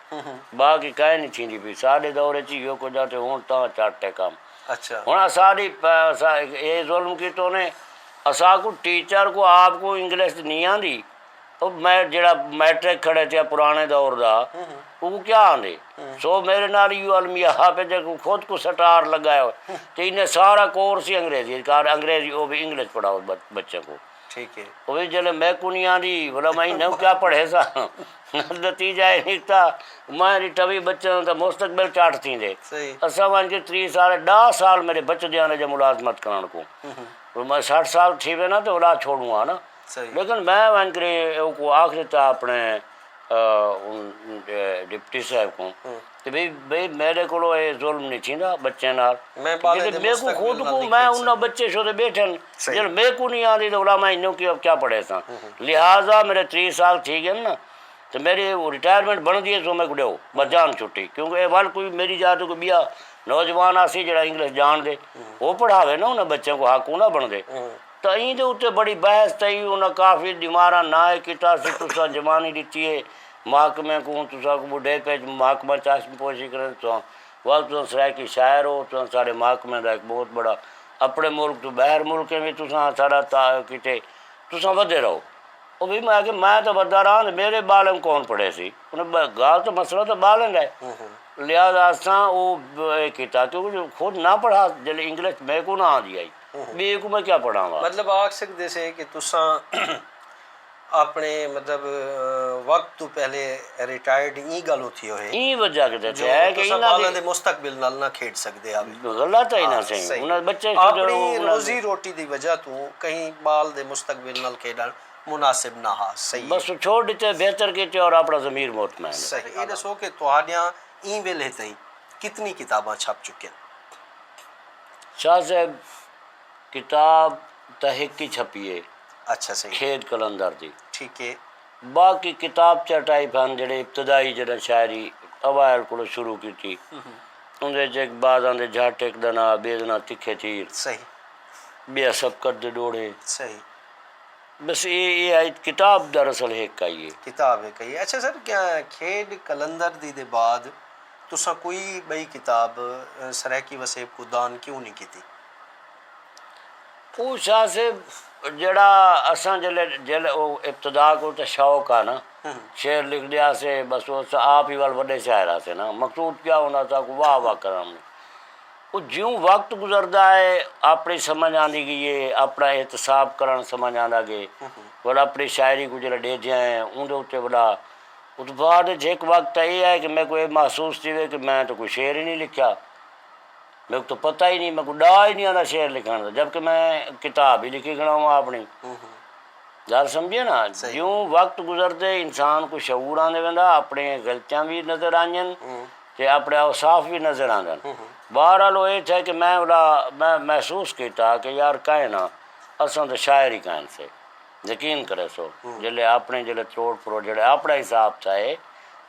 باقی کائنی تھیندی پئی ساݙے دور اچ ایہو کجھ آ تے ہݨ تاں چٹ ہے کم۔ اچھا۔ ہݨ اساݙی اے ظلم کیتو نے اساکوں ٹیچر کوں آپ کوں انگلش نی آندی او میں جیڑھا میٹرک کھڑے تھیا پراݨے دور دا اوکوں کیا آندے سو میݙے نال ایہو المیہ ہا پئے جیکوں خود کوں سٹار لڳائے ہوئے تے انہیں سارا کورس ہی انگریزی اچ کر انگریزی او وی انگلش پڑھاؤ بچیں کوں۔ ٹھیک ہے۔ او وی جیلھے میکوں نی آندی ولا میں انہیں کوں کیا پڑھیساں۔ نتیجہ اے نکتا میں ݙٹھا وی بچیاں دا تاں مستقبل چٹ تھیندے۔ اساں ونڄ کے تریہہ سال ݙاہ سال میݙے بچدیاں نے جے ملازمت کرݨ کوں۔ ہݨ میں سٹھ سال تھی وینا تے ولا چھوڑوں ہاں نا۔ لیکن میں ونڄ کرے اوکوں آکھ ݙتا اپݨے ڈپٹی صاحب کوں کہ بھئی بھئی میݙے کولوں اے ظلم نی تھیندا بچیاں نال۔ جیڑھے میکوں خود کوں میں انہاں بچے شودے ٻیٹھن جیڑھے میکوں نی آندی تے ولا میں انہاں کوں کیا پڑھیساں۔ لہذا میݙے تریہہ سال تھی ڳئن نا تے میݙی ریٹائرمنٹ بݨدی ہے سو میکوں ݙیو بس جان چھٹی کیونکہ اے ول کوئی میݙی جاہ تے کوئی ٻیا نوجوان آسی جیڑھا انگلش جاݨدے او پڑھاوے نا انہاں بچیاں کوں حق اوندا بݨدے۔ تاں ایندے اتے بڑی بحث تھئی انہاں کافی ݙیمارا ناں اے کیتا اسی تساں جوانی ݙتی اے محاکمیں کوں تساں کوں ٻڈھیپے اچ محاکمہ چشم پوشی کریندے تساں ول تساں سرائیکی شاعر ہو تساں ساݙے محاکمیں دا ہک بہت بڑا اپݨے ملک توں ٻاہر ملکیں وی تساں ساݙا تا کیتے تساں ودھے رہو او بھئی میں آکھیا میں تاں ودھدا رہاں تے میݙے ٻالیں کوں کون پڑھیسی انہاں ڳالھ تاں مسئلہ تاں ٻالیں دا اے لہذا اساں او اے کیتا کیونکہ خود نہ پڑھا جیلھے انگلش میکوں نہ آندی ہئی ٻئے کوں میں کیا پڑھاواں۔ مطلب آکھ سڳدے سے کہ تساں اپݨے مطلب وقت توں پہلے ریٹائرڈ ایں ڳالھوں تھیو ہے۔ ایں وجہ کیتے تھیا ہے کہ تساں انہاں ٻالاں دے مستقبل نال نہ کھیݙ سڳدے ہاوے۔ غلط ہے انہاں سئیں انہاں بچے اپݨی روزی روٹی دی وجہ توں کہیں ٻال دے مستقبل نال کھیݙݨ مناسب نہ ہا۔ صحیح ہے۔ بس چھوڑ ݙتے بہتر کیتے اور اپݨا ضمیر مطمئن ہے۔ صحیح۔ اے ݙسو کہ تہاݙیاں ایں ویلھے تئیں کتنی کتاباں چھپ چکین؟ شاہ صاحب کتاب تاں ہک ہی چھپی ہے، اچھا صحیح۔ کھیݙ قلندر دی۔ ٹھیک ہے۔ باقی کتابچہ ٹائپ ہن جیڑھے ابتدائی، جݙاں شاعری اوائل کولوں شروع کیتی، اوندے وچ ہک بعضاں دے جھٹ، ہک دا ناں ابیزنا، تکھے تیر، صحیح۔ ٻیا سبقت دے ݙوہڑے۔ صحیح۔ بس اے اے آئی کتاب دراصل ہک آئی ہے۔ کتاب ہک آئی ہے۔ اچھا سر، کیا کھیݙ قلندر دی دے بعد تساں کوئی ٻئی کتاب سرائیکی وسیب کوں دان کیوں نی کیتی؟ او شاہ صاحب، جیڑھا اساں جلے جلے او ابتدا کوں تے شوق آ نا، شعر لکھدے ہاسے، بس او اساں آپ ہی ول وݙے شاعر ہاسے نا۔ مقصود کیا ہوندا، اساکوں واہ واہ کرݨ۔ او جیوں وقت گزردا ہے، اپݨی سمجھ آندی ڳئی ہے، اپݨا احتساب کرݨ سمجھ آندا ڳئے۔ ول اپݨی شاعری کوں جیڑھا ݙیہدیاں ہیں، اوندے اتے وݙا اتپاد اچ ہک وقت تاں اے آئے کہ میکوں اے محسوس تھیوے کہ میں تاں کوئی شعر ہی نی لکھیا۔ میکوں تاں پتہ ہی نی، میکوں ݙا ہی نی آندا شعر لکھݨ دا، جبکہ میں کتاب ہی لکھی کھڑا ہواں اپݨی۔ ڳالھ سمجھے نا؟ جیوں وقت گزردے انسان کوں شعور آندے ویندا، اپݨے غلطیاں وی نظر آندین تے اپݨے اوصاف وی نظر آندن۔ بہرحال او اے تھئے کہ میں اولا میں محسوس کیتا کہ یار کائناں، اساں تاں شاعر ہی کائن سے۔ یقین کریسو، جیلے اپݨے جیلے تروڑ پروڑ جیڑھے اپݨا حساب تھئے،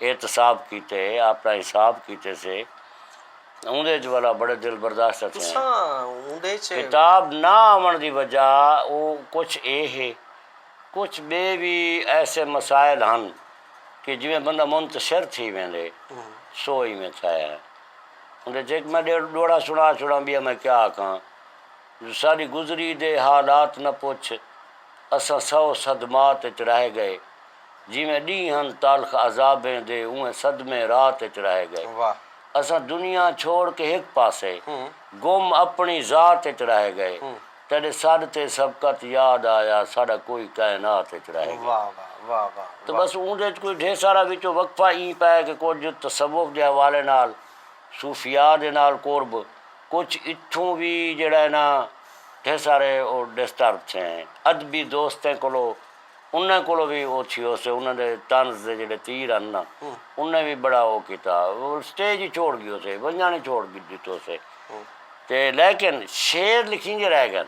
احتساب کیتے، اپݨا حساب کیتے سے، اوندے اچ ولا بڑے دل برداشت تھئے۔ تساں اوندے اچ کتاب نہ آوݨ دی وجہ او کجھ اے ہے، کجھ ٻئے وی ایسے مسائل ہن کہ جیویں بندہ منتشر تھی ویندے، سو ایویں تھئے۔ اوندے اچ ہک میں ݙوہڑا سݨا چھوڑاں، ٻیا میں کیا آکھاں۔ جو ساݙی گزری دے حالات نہ پچھ، اساں سو صدمات اچ رہ ڳئے۔ جیویں ݙینہہ ہن تلخ عذابیں دے، اونویں صدمے رات اچ رہ ڳئے۔ اساں دنیا چھوڑ کے ہک پاسے، گم اپݨی ذات اچ رہ ڳئے۔ تیݙے سݙ تے سبقت یاد آیا، ساݙا کوئی کائنات اچ رہ ڳئے۔ تاں بس اوندے اچ کوئی ڈھیر سارا وچوں وقفہ ایں پئے کہ کجھ تصوف دے حوالے نال، صوفیاء دے نال قرب، کجھ اتھوں وی جیڑھا ہے نا ڈھیر سارے او ڈسٹرب تھئے ہیں۔ ادبی دوستیں کولو، انہاں کولو وی او تھیوسے، انہاں دے طنز دے جیڑھے تیر ہن نا، انہاں وی بڑا او کیتا۔ او سٹیج ہی چھوڑ ڳیوسے، ونڄݨ ہی چھوڑ ݙتوسے۔ تے لیکن شعر لکھیندے رہ ڳن۔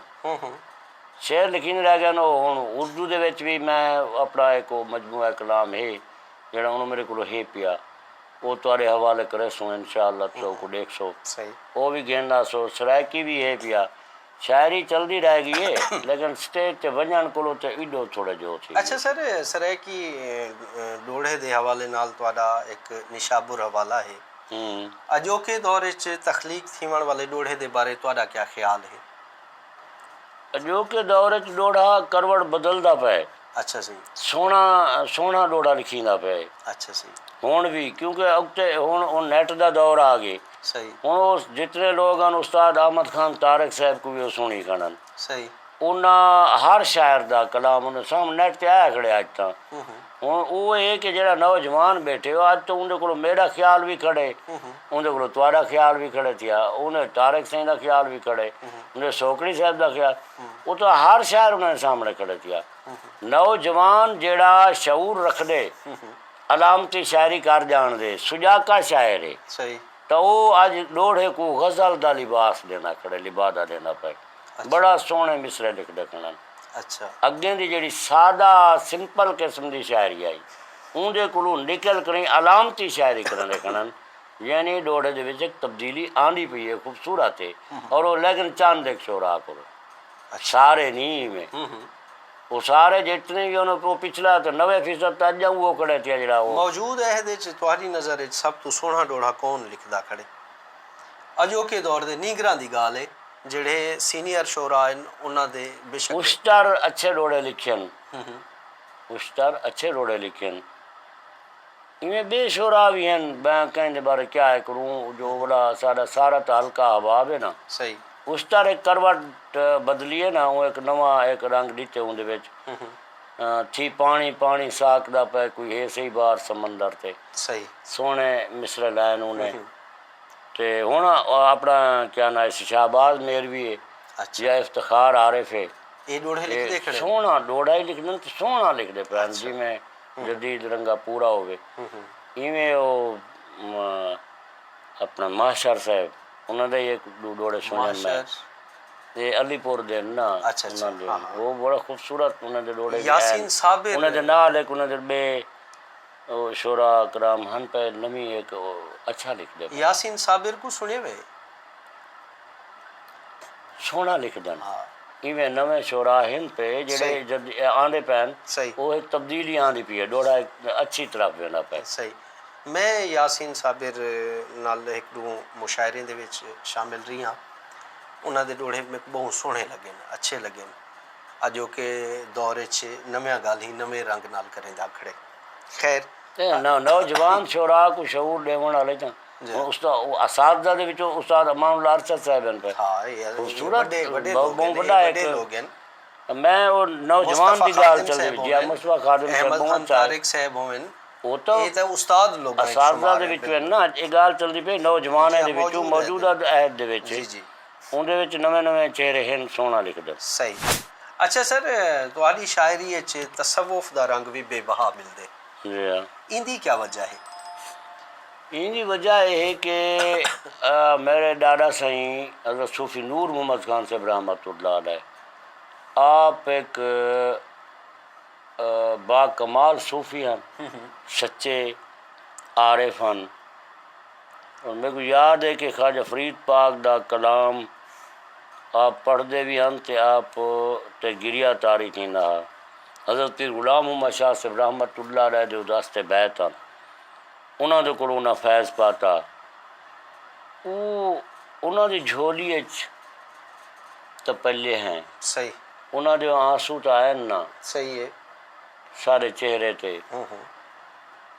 شعر لکھیندے رہ ڳن۔ او ہݨ اردو دے وچ وی میں اپݨا ہک او مجموعہ کلام ہے جیڑھا ہݨ میݙے کولو ہے پیا، او تہاݙے حوالے کریسوں، انشاءاللہ تساں اوکوں ݙیکھسو۔ او وی گھن آسو۔ سرائیکی وی ہے پیا۔ شاعری چلدی رہ ڳئی ہے، لیکن سٹیج تے ونڄݨ کولو تے ایݙو تھوڑا جو تھی ڳئی۔ اچھا سر، سرائیکی ݙوہڑے دے حوالے نال تہاݙا ہک نشابر حوالہ ہے۔ اڄوکے دور اچ تخلیق تھیوݨ والے ݙوہڑے دے بارے تہاݙا کیا خیال ہے؟ اڄوکے دور اچ ݙوہڑا کروڑ بدلدا پئے۔ اچھا سئیں۔ سوہݨا سوہݨا ݙوہڑا لکھیندا پئے۔ اچھا سئیں۔ ہݨ وی، کیونکہ اڳتے ہݨ او نیٹ دا دور آ ڳئے۔ سئیں۔ ہݨ او جتنے لوگ ہن، استاد احمد خان طارق صاحب کوں وی او سݨی کھڑن۔ سئیں۔ انہاں ہر شاعر دا کلام انہاں سامݨے نیٹ تے آیا کھڑے اڄ تاں۔ ہݨ او اے کہ جیڑھا نوجوان ٻیٹھے ہو، اڄ تاں اوندے کولوں میݙا خیال وی کھڑے، اوندے کولوں تہاݙا خیال وی کھڑے تھیا، اوندے طارق سئیں دا خیال وی کھڑے، اوندے سوکڑی صاحب دا خیال، او تاں ہر شاعر انہاں دے سامݨے کھڑے تھیا۔ نوجوان جیڑھا شعور رکھدے، علامتی شاعری کر ڄاݨدے، سڄاکا شاعر ہے۔ صحیح۔ تاں او اڄ ݙوہڑے کوں غزل دا لباس ݙیندا کھڑے، لبادہ ݙیندا پئے۔ بڑا سوہݨے مصرعے لکھدے کھڑن۔ اچھا۔ اڳیں دی جیڑھی سادہ سمپل قسم دی شاعری ہئی، اوندے کولوں نکل کریں علامتی شاعری کریندے کھڑن۔ یعنی ݙوہڑے دے وچ ہک تبدیلی آندی پئی ہے، خوبصورت ہے۔ اور او لیکن چند ہک شعراء کولوں، سارے نی ایویں۔ او سارے جتنے وی ہن، او پچھلا تے نوے فیصد تاں اڄاں اوہو کھڑے تھیا جیڑھا او۔ موجود عہد اچ تہاݙی نظر اچ سب توں سوہݨا ݙوہڑا کون لکھدا کھڑے؟ اڄوکے دور دے نینگراں دی ڳالھ ہے، جیڑھے سینئر شعراء ہن، انہاں دے بے شک۔ اشتر اچھے ݙوہڑے لکھن۔ اشتر اچھے ݙوہڑے لکھن۔ ایویں ٻئے شعراء وی ہن، میں کہیں دے بارے کیا ہے کروں، جو ولا ساݙا سارا تاں ہلکا حباب ہے نا۔ صحیح۔ اشتر ہک کروٹ بدلی ہے نا، او ہک نواں ہک رنگ ݙتے اوندے وچ۔ تھی پاݨی پاݨی ساکدا پئے، کوئی ہے سہی بار سمندر تے۔ صحیح۔ سوہݨے مصرعے لائن اونے۔ تے ہݨ اپݨا کیا ناں ہے، شہباز میروی ہے یا افتخار عارف ہے۔ اے ݙوہڑے لکھدے کھڑے۔ سوہݨا ݙوہڑا ہی لکھدن تے سوہݨا لکھدے پئے ہن، جیویں جدید رنگا پورا ہووے۔ ایویں او اپݨا مہشر صاحب، انہاں دے ہی ہک ݙو ݙوہڑے سݨن میں۔ اے علی پور دے ہن نا۔ اچھا، اچھا، انہاں دے ہاں، ہن۔ ہاں۔ او بڑا خوبصورت انہاں دے ݙوہڑے وی یاسین ہن۔ صابر۔ انہاں دے نال ہک انہاں دے ٻئے، او، شعراء کرام ہن پئے، نویں ہک، او، اچھا لکھدے پئے۔ یاسین صابر کوں سݨیے وے؟ سوہݨا لکھدن۔ ہاں۔ ایویں نویں شعراء ہن پئے جیڑھے صحیح۔ جد آندے پئن، صحیح۔ او ہک تبدیلی آندی پئی ہے، ݙوہڑا ہک اچھی طرف ویندا پئے۔ صحیح۔ میں یاسین صابر نال ہک ݙو مشاعریں دے وچ شامل رہی ہاں۔ انہاں دے ݙوہڑے میکوں ٻہوں سوہݨے لڳن، اچھے لڳن۔ اڄوکے دور اچ نویاں ڳالھیں نویں رنگ نال کریندا کھڑے۔ خیر۔ تے نو-، نوجوان شعراء کوں شعور ݙیوݨ آلے تاں جی۔ ہݨ استا-، او اساتذہ دے وچوں استاد امان اللہ ارشد صاحب ہن پئے۔ ہاں، اے خوبصورت، وݙے، وݙے بہت، لوگ بہت ہن، وݙا اے ہک وݙے لوگ ہن۔ میں او نوجوان مصطفیٰ دی ڳالھ خادم چلدی صاحب پئی، جی، ہوون، مصطفیٰ خادم صاحب احمد بہت خان اچھا ہے۔ طارق صاحب ہوون، او تاں اے تاں استاد لوگاں اچ اساتذہ شمار دے ہن، وچوں ہن بالکل۔ نا، اے ڳالھ چلدی پئی نوجواناں جی، دے وچوں، موجود ہن۔ موجودہ عہد دے وچ۔ جی، جی۔ اوندے وچ نویں نویں چہرے ہن، سوہݨا لکھدن۔ صحیح۔ اچھا سر، تہاݙی شاعری اچ تصوف دا رنگ وی بے بہا ملدے۔ جی ہاں۔ ایندی کیا وجہ ہے؟ ایندی وجہ اے ہے کہ، آ، میݙے ݙاݙا سئیں حضرت صوفی نور محمد خان صاحب رحمۃ اللہ علیہ آپ ہک، آ، باکمال صوفی ہن، سچے عارف ہن۔ اور میکوں یاد ہے کہ خواجہ فرید پاک دا کلام آپ پڑھدے وی ہن تے آپ تے گریہ طاری تھیندا ہا۔ حضرت پیر غلام محمد شاہ صاحب رحمۃ اللہ علیہ دے اداستے بیت ہن۔ انہاں دے کولوں انہاں فیض پاتا۔ او انہاں دی جھولی اچ تپلے ہیں۔ صحیح۔ انہاں دے آنسو تاں آئن نا۔ صحیح ہے۔ سارے چہرے تے۔ ہوں ہوں۔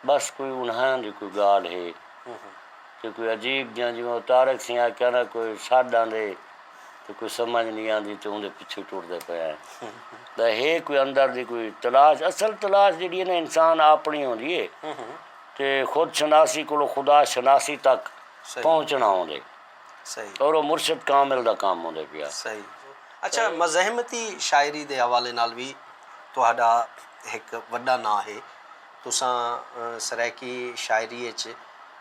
بس کوئی انہاں دی کوئی ڳالھ ہے۔ ہوں ہوں۔ تے کوئی عجیب جیاں، جیویں او طارق سئیں آکھیا نا، کوئی سݙ آندے تے کوئی سمجھ نہیں آندی تے اوندے پچھوں ٹردے پئے ہیں۔ تاں ہے کوئی اندر دی کوئی تلاش، اصل تلاش جیڑھی ہے نا انسان آپݨی ہوندی ہے۔ ہوں ہوں۔ تے خود شناسی کولوں خدا شناسی تک صحیح۔ پہنچݨا ہوندے۔ صحیح۔ اور او مرشد کامل دا کم ہوندے پیا۔ صحیح۔ اچھا، مزاحمتی شاعری دے حوالے نال وی تہاݙا ہک وݙا ناں ہے۔ تساں، آ، سرائیکی شاعری اچ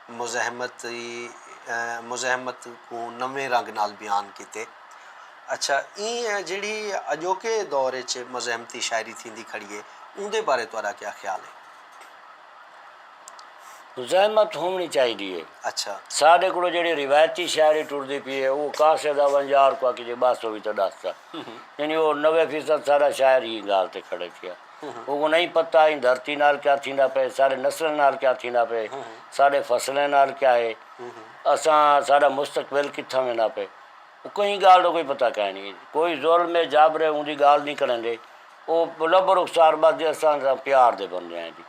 مزاحمتی، آ، مزاحمت کوں نویں رنگ نال بیان کیتے۔ اچھا، ایں جیڑھی اڄوکے دور اچ مزاحمتی شاعری تھیندی کھڑی ہے، اوندے بارے تہاݙا کیا خیال ہے؟ مزاحمت ہووݨی چاہیدی ہے۔ اچھا۔ ساݙے کولوں جیڑھی روایتی شاعری ٹردی پئی ہے، او قاصد آ ونڄار کوں آکھیجے ٻس او وی تاں ݙس تاں۔ یعنی او نوے فیصد سارا شاعر ایں ڳالھ تے کھڑے تھیا۔ اوکوں نہیں پتہ ایں دھرتی نال کیا تھیندا پئے، ساݙے نسلاں نال کیا تھیندا پئے، ساݙے فصلیں نال کیا ہے، اساں، ساݙا مستقبل کتھاں ویندا پئے۔ او کہیں ڳالھ دا کوئی پتہ کائنی۔ کوئی ظلم ہے، جبر ہے، اوندی ڳالھ نہیں کریندے۔ او لب و رخسار بس جی اساں تاں پیار دے بندے ہیں جی۔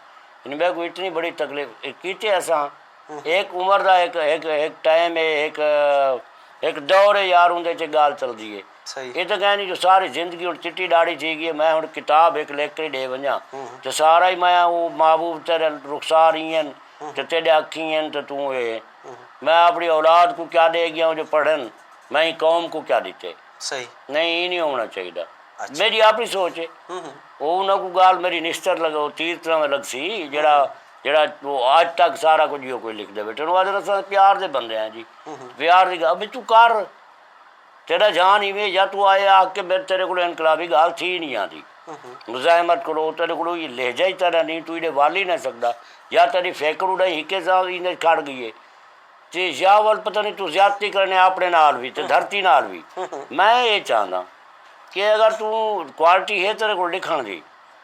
یعنی میکوں اتنی بڑی تکلیف کیتے اساں۔ ہک عمر دا ہک، ہک، ہک ٹائم ہے، ہک، ہک دور ہے یار، اوندے چ ڳالھ چلدی ہے۔ صحیح۔ اے تاں کائنی جو ساری زندگی ہݨ چٹی ݙاڑھی تھی ڳئی ہے، میں ہݨ کتاب ہک لکھ کے ݙے ونڄاں تے سارا ہی میں او محبوب تیݙے رخسار ایں ہن تے تیݙے اکھیں ہن تے توں اے۔ میں اپݨی اولاد کوں کیا ݙے ڳیا جو پڑھن، میں ایں قوم کوں کیا ݙتے؟ صحیح۔ نہیں، ایں نہیں ہووݨا چاہیدا۔ اچھا۔ میݙی اپݨی سوچ ہے۔ او انہاں کوں ڳالھ میݙی نسطر لڳا، او تیر طرح لڳسی، جیڑھا، جیڑھا او اڄ تک سارا کجھ ایہو کوئی لکھدے ٻیٹھے۔ او آہدن اساں پیار دے بندے ہیں جی۔ پیار دی ڳالھ، ابے توں کر۔ تیݙا جان ایویں یا توں آئے آکھ کے میݙے، تیݙے کولوں انقلابی ڳالھ تھی نہیں آندی۔ مزاحمت کولوں، تیݙے کولوں اے لہجہ ہی تیݙا نہیں، توں ایݙے ول ہی نہ سڳدا۔ یا تیݙی فکر اݙاہیں ہکے ساں ایندے کھڑ ڳئی ہے۔ تے یا ول پتہ نہیں توں زیادتی کرݨے اپݨے نال وی تے دھرتی نال وی۔ میں اے چاہنداں کہ اگر توں کوالٹی ہے تیݙے کول لکھݨ دی،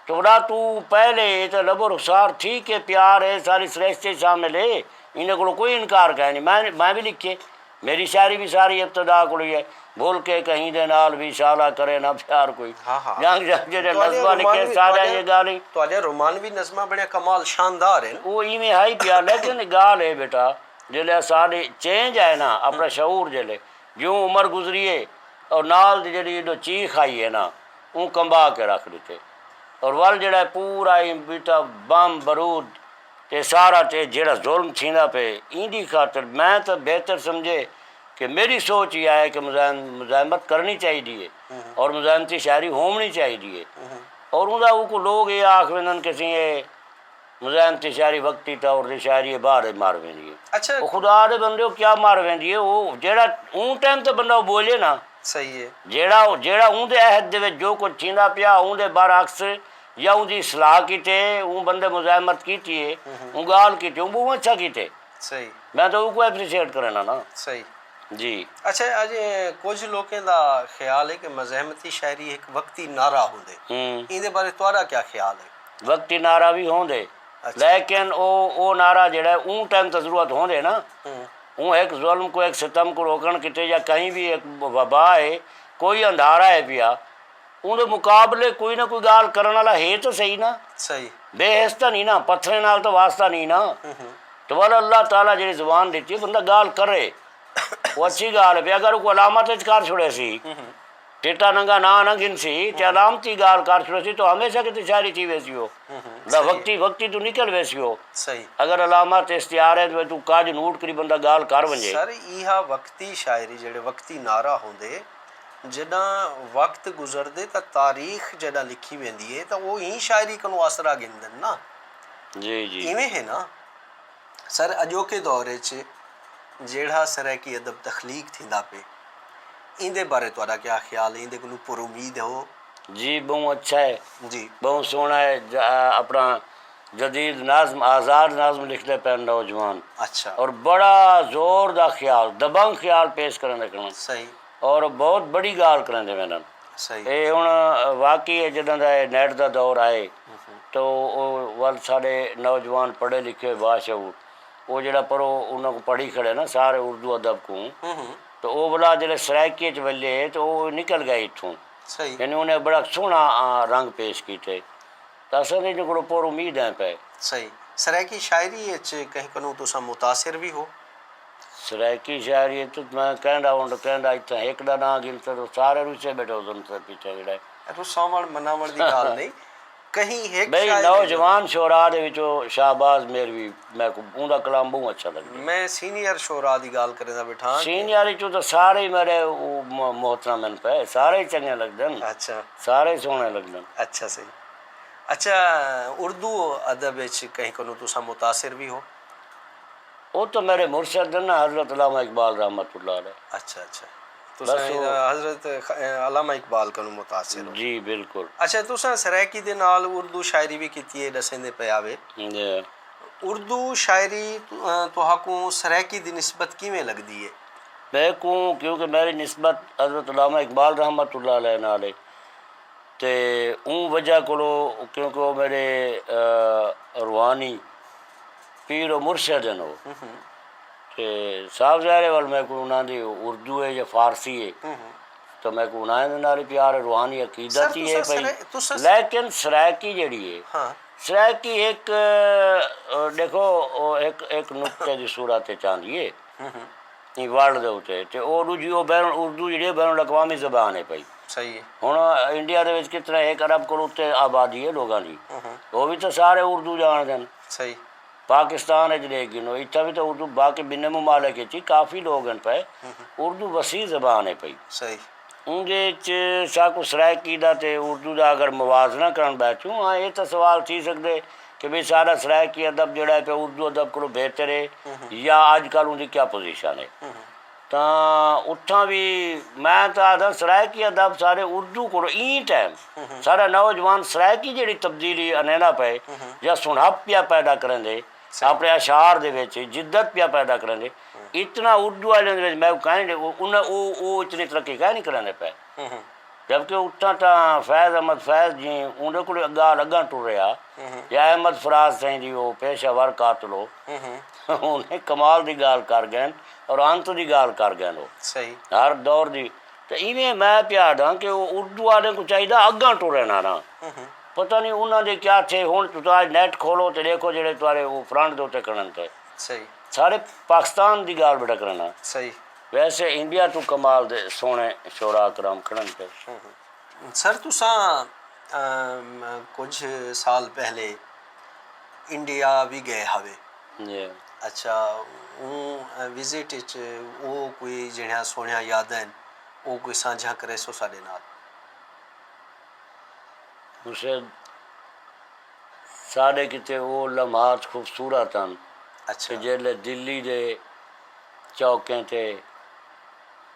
تے ولا توں پہلے اے تے لب و رخسار تھی کہ پیار ہے، ساری سرشتے شامل ہے، ایندے کولوں کوئی انکار کائنی۔ میں، میں وی لکھے، میݙی شاعری وی ساری ابتدا کولوں ہی ہے۔ بھل کے کہیں دے نال وی شالا کرے نہ پیار کوئی۔ ہاں، ہاں۔ جنگ جنگ جیڑھے تہاݙے نظماں رومان لکھے وی، سارے تہاݙے، اے ڳالھیں۔ تہاݙے رومان وی نظماں بڑے کمال شاندار ہن۔ او ایویں ہئی پیا، لیکن ڳالھ ہے بیٹا، جیلے اساݙے چینج آئے نا، اپݨا شعور جیلے، جیوں عمر گزری ہے، اور نال دی جیڑھی ایݙو چیخ آئی ہے نا، اوں کمبا کے رکھ ݙتے۔ اور ول جیڑھا ہے پورا ایں بیٹا بم برود تے سارا تے جیڑھا ظلم تھیندا پئے، ایندی خاطر میں تاں بہتر سمجھے کہ میݙی سوچ ایہا ہے کہ مزاحم-، مزاحمت کرݨی چاہیدی ہے اور مزاحمتی شاعری ہووݨی چاہیدی ہے۔ اور اوندا اوکوں لوگ اے آکھ ویندن کہ سئیں اے مزاحمتی شاعری وقتی طور دی شاعری ہے، بعد وچ مر ویندی ہے۔ اچھا۔ او خدا دے بندیو، کیا مر ویندی ہے؟ او جیڑھا اوں ٹائم تے بندہ او ٻولے نا، صحیح ہے۔ جیڑھا جیڑھا اوندے عہد دے وچ جو کجھ تھیندا پیا، اوندے برعکس یا اوندی اصلاح کیتے اوں بندے مزاحمت کیتی ہے، اوں ڳالھ کیتی، اوں ٻہوں اچھا کیتے۔ صحیح۔ میں تاں اوکوں اپریشیٹ کرینداں نا۔ صحیح۔ جی۔ اچھا، اڄ کجھ لوکیں دا خیال ہے کہ مزاحمتی شاعری ہک وقتی نعرہ ہوندے، ہوں۔ ایندے بارے تہاݙا کیا خیال ہے؟ وقتی نعرہ وی ہوندے، اچھا۔ لیکن او او نعرہ جیڑھا ہے اوں ٹائم تاں ضرورت ہوندے نا۔ ہوں۔ اوں ہک ظلم کوں، ہک ستم کوں روکݨ کیتے یا کہیں وی ہک وبا ہے، کوئی اندھارا ہے پیا، اوندے مقابلے کوئی نہ کوئی ڳالھ کرݨ والا ہے تاں صحیح نا۔ صحیح۔ بے حس تاں نی نا، پتھریں نال تاں واسطہ نی نا۔ ہوں ہوں۔ تاں ول اللہ تعالیٰ جیڑھی زبان ݙتی ہے، بندہ ڳالھ کرے، او اچھی ڳالھ ہے۔ اگر اوکوں علامت اچ کر چھوڑیسی، ہوں ہوں۔ چٹا ننگا ناں نہ گھنسی تے علامتی ڳالھ کر چھوڑیسی، تاں ہمیشہ کیتے شاعری تھی ویسی ہو۔ ہوں ہوں۔ دا صحیح۔ وقتی وقتی توں نکل ویسی ہو۔ صحیح۔ اگر علامت استعارہ ہے تاں توں کجھ نوٹ کری بندہ ڳالھ کر ونڄے۔ سر، ایہا وقتی شاعری، جیڑھے وقتی نعرہ ہوندے، جݙاں وقت گزردے تاں تاریخ جݙاں لکھی ویندی ہے تاں او ایں شاعری کنوں آسرا گھندن نا۔ جی جی۔ ایویں ہے نا؟ سر، اڄوکے دور اچ جیڑھا سرائیکی ادب تخلیق تھیندا پئے، ایندے بارے تہاݙا کیا خیال ہے؟ ایندے کنوں پر امید ہو؟ جی، ٻہوں اچھا ہے۔ جی۔ ٻہوں سوہݨا ہے۔ ج- اپݨا جدید نظم، آزاد نظم لکھدے پئن نوجوان۔ اچھا۔ اور بڑا زور دا خیال، دبنگ خیال پیش کریندے کھڑن۔ صحیح۔ اور بہت بڑی ڳالھ کریندے ویندن۔ صحیح۔ اے ہݨ واقعی ہے، جݙاں دا اے نیٹ دا دور آئے تو او ول ساݙے نوجوان پڑھے لکھے باشعور، او جیڑھا پرو انہاں کوں پڑھی کھڑے نا سارے اردو ادب کوں، ہوں ہوں۔ تو او ولا جیڑھے سرائیکی اچ ولے تو او نکل ڳئے اتھوں۔ صحیح۔ یعنی انہیں بڑا سوہݨا، آ، رنگ پیش کیتے۔ تاں اساں تے انہیں کولوں پر امید ہیں پئے۔ صحیح۔ سرائیکی شاعری اچ کہیں کنوں تساں متاثر وی ہو؟ سرائیکی شاعری اچ میں کیندا ہن کیندا اتھاں ہک دا ناں گھنساں تو سارے رسے ٻیٹھے ہوسن تے پیچھے جیڑھا ہے۔ رساوݨ مناوݨ دی ڳالھ نہیں، کہیں ہک بھئی شاعر نوجوان شعراء دے وچوں شہباز میروی، میکوں اوندا کلام ٻہوں اچھا لڳدا۔ میں سینئر شعراء دی ڳالھ کریندا ٻیٹھاں کہ سینئر اچوں تاں سارے ہی میݙے او م- محترم ہن پئے، سارے ہی چنڳے لڳدن۔ اچھا۔ سارے ہی سوہݨے لڳدن۔ اچھا صحیح۔ اچھا، اردو ادب اچ کہیں کنوں تساں متاثر وی ہو؟ او تاں میݙے مرشد ہن نا حضرت علامہ اقبال رحمۃ اللہ علیہ۔ اچھا اچھا۔ تساں بس او حضرت خ- علامہ اقبال کنوں متاثر ہو؟ جی بالکل۔ اچھا، تساں سرائیکی دے نال اردو شاعری وی کیتی ہے، ݙسیندے پئے ہاوے۔ جی۔ اردو شاعری تو- تہاکوں سرائیکی دی نسبت کیویں لڳدی ہے؟ میکوں کیونکہ میݙی نسبت حضرت علامہ اقبال رحمۃ اللہ علیہ نال ہے تے اوں وجہ کولو کیونکہ او میݙے، آ، روحانی پیر و مرشد ہن او۔ تے صاف ظاہر ہے ول میکوں انہاں دی اردو ہے یا فارسی ہے تو میکوں انہاں دے نال ہی پیار ہے، روحانی عقیدت ہی ہے پئی۔ لیکن سرائیکی جیڑھی ہے، ہاں۔ سرائیکی ہک، آ، ݙیکھو، او ہک ہک نقطے دی صورت اچ آندی ہے ایں ورلڈ دے اتے، تے او ݙوجھی او بین اردو جیڑھی ہے بین الاقوامی زبان ہے پئی۔ صحیح ہے۔ ہݨ انڈیا دے وچ کتنا ہک ارب کولوں اتے آبادی ہے لوگاں دی، او وی تاں سارے اردو ڄاݨدن۔ صحیح۔ پاکستان اچ ݙیکھ گھنو، اتھاں وی تاں اردو، باقی ٻنھے ممالک اچ وی کافی لوگ ہن پئے، اردو وسیع زبان ہے پئی۔ صحیح۔ اوندے اچ ساکوں سرائیکی دا تے اردو دا اگر موازنہ کرݨ ٻیٹھوں ہاں، اے تاں سوال تھی سڳدے کہ بھئی ساݙا سرائیکی ادب جیڑھا ہے پیا اردو ادب کولوں بہتر ہے یا اڄ کل اوندی کیا پوزیشن ہے؟ تاں اتھاں وی میں تاں آہداں سرائیکی ادب سارے اردو کولوں ایں ٹائم سارا نوجوان سرائیکی جیڑھی تبدیلی انیندا پئے یا سݨھپ پیا پیدا کریندے، اپݨے اشعار دے وچ جدت پیا پیدا کریندے، اتنا اردو آلیاں دے وچ میں کائنی ݙے- انہاں او او اتنی ترقی کائنی کریندے پئے۔ جبکہ اتھاں تاں فیض احمد فیض جی اوندے کولوں ڳالھ اڳاں ٹریا یا احمد فراز سئیں دی او پیشہ ور قاتل ہو، انہیں کمال دی ڳالھ کر ڳئن اور انت دی ڳالھ کر ڳئن او۔ صحیح۔ ہر دور دی۔ تے ایویں میں پیا آہداں کہ او اردو آلیاں کوں چاہیدا اڳاں ٹرن آہداں۔ پتہ نی انہاں دے کیا تھئے، ہݨ تساں اڄ نیٹ کھولو تے ݙیکھو جیڑھے تہاݙے او فرنٹ دے اتے کھڑن تے۔ صحیح۔ سارے پاکستان دی ڳالھ ٻیٹھا کرݨا۔ صحیح۔ ویسے انڈیا توں کمال دے سوہݨے شعراء کرام کھڑن تے۔ سر تساں کجھ سال پہلے انڈیا وی ڳئے ہاوے۔ جی۔ اچھا، اوں وزٹ اچ او کوئی جیڑھیاں سوہݨیاں یاداں ہن او کوئی سانجھا کریسو ساݙے نال؟ مرشد ساݙے کیتے او لمحات خوبصورت ہن کہ جیڑھے دلی دے چوکیں تے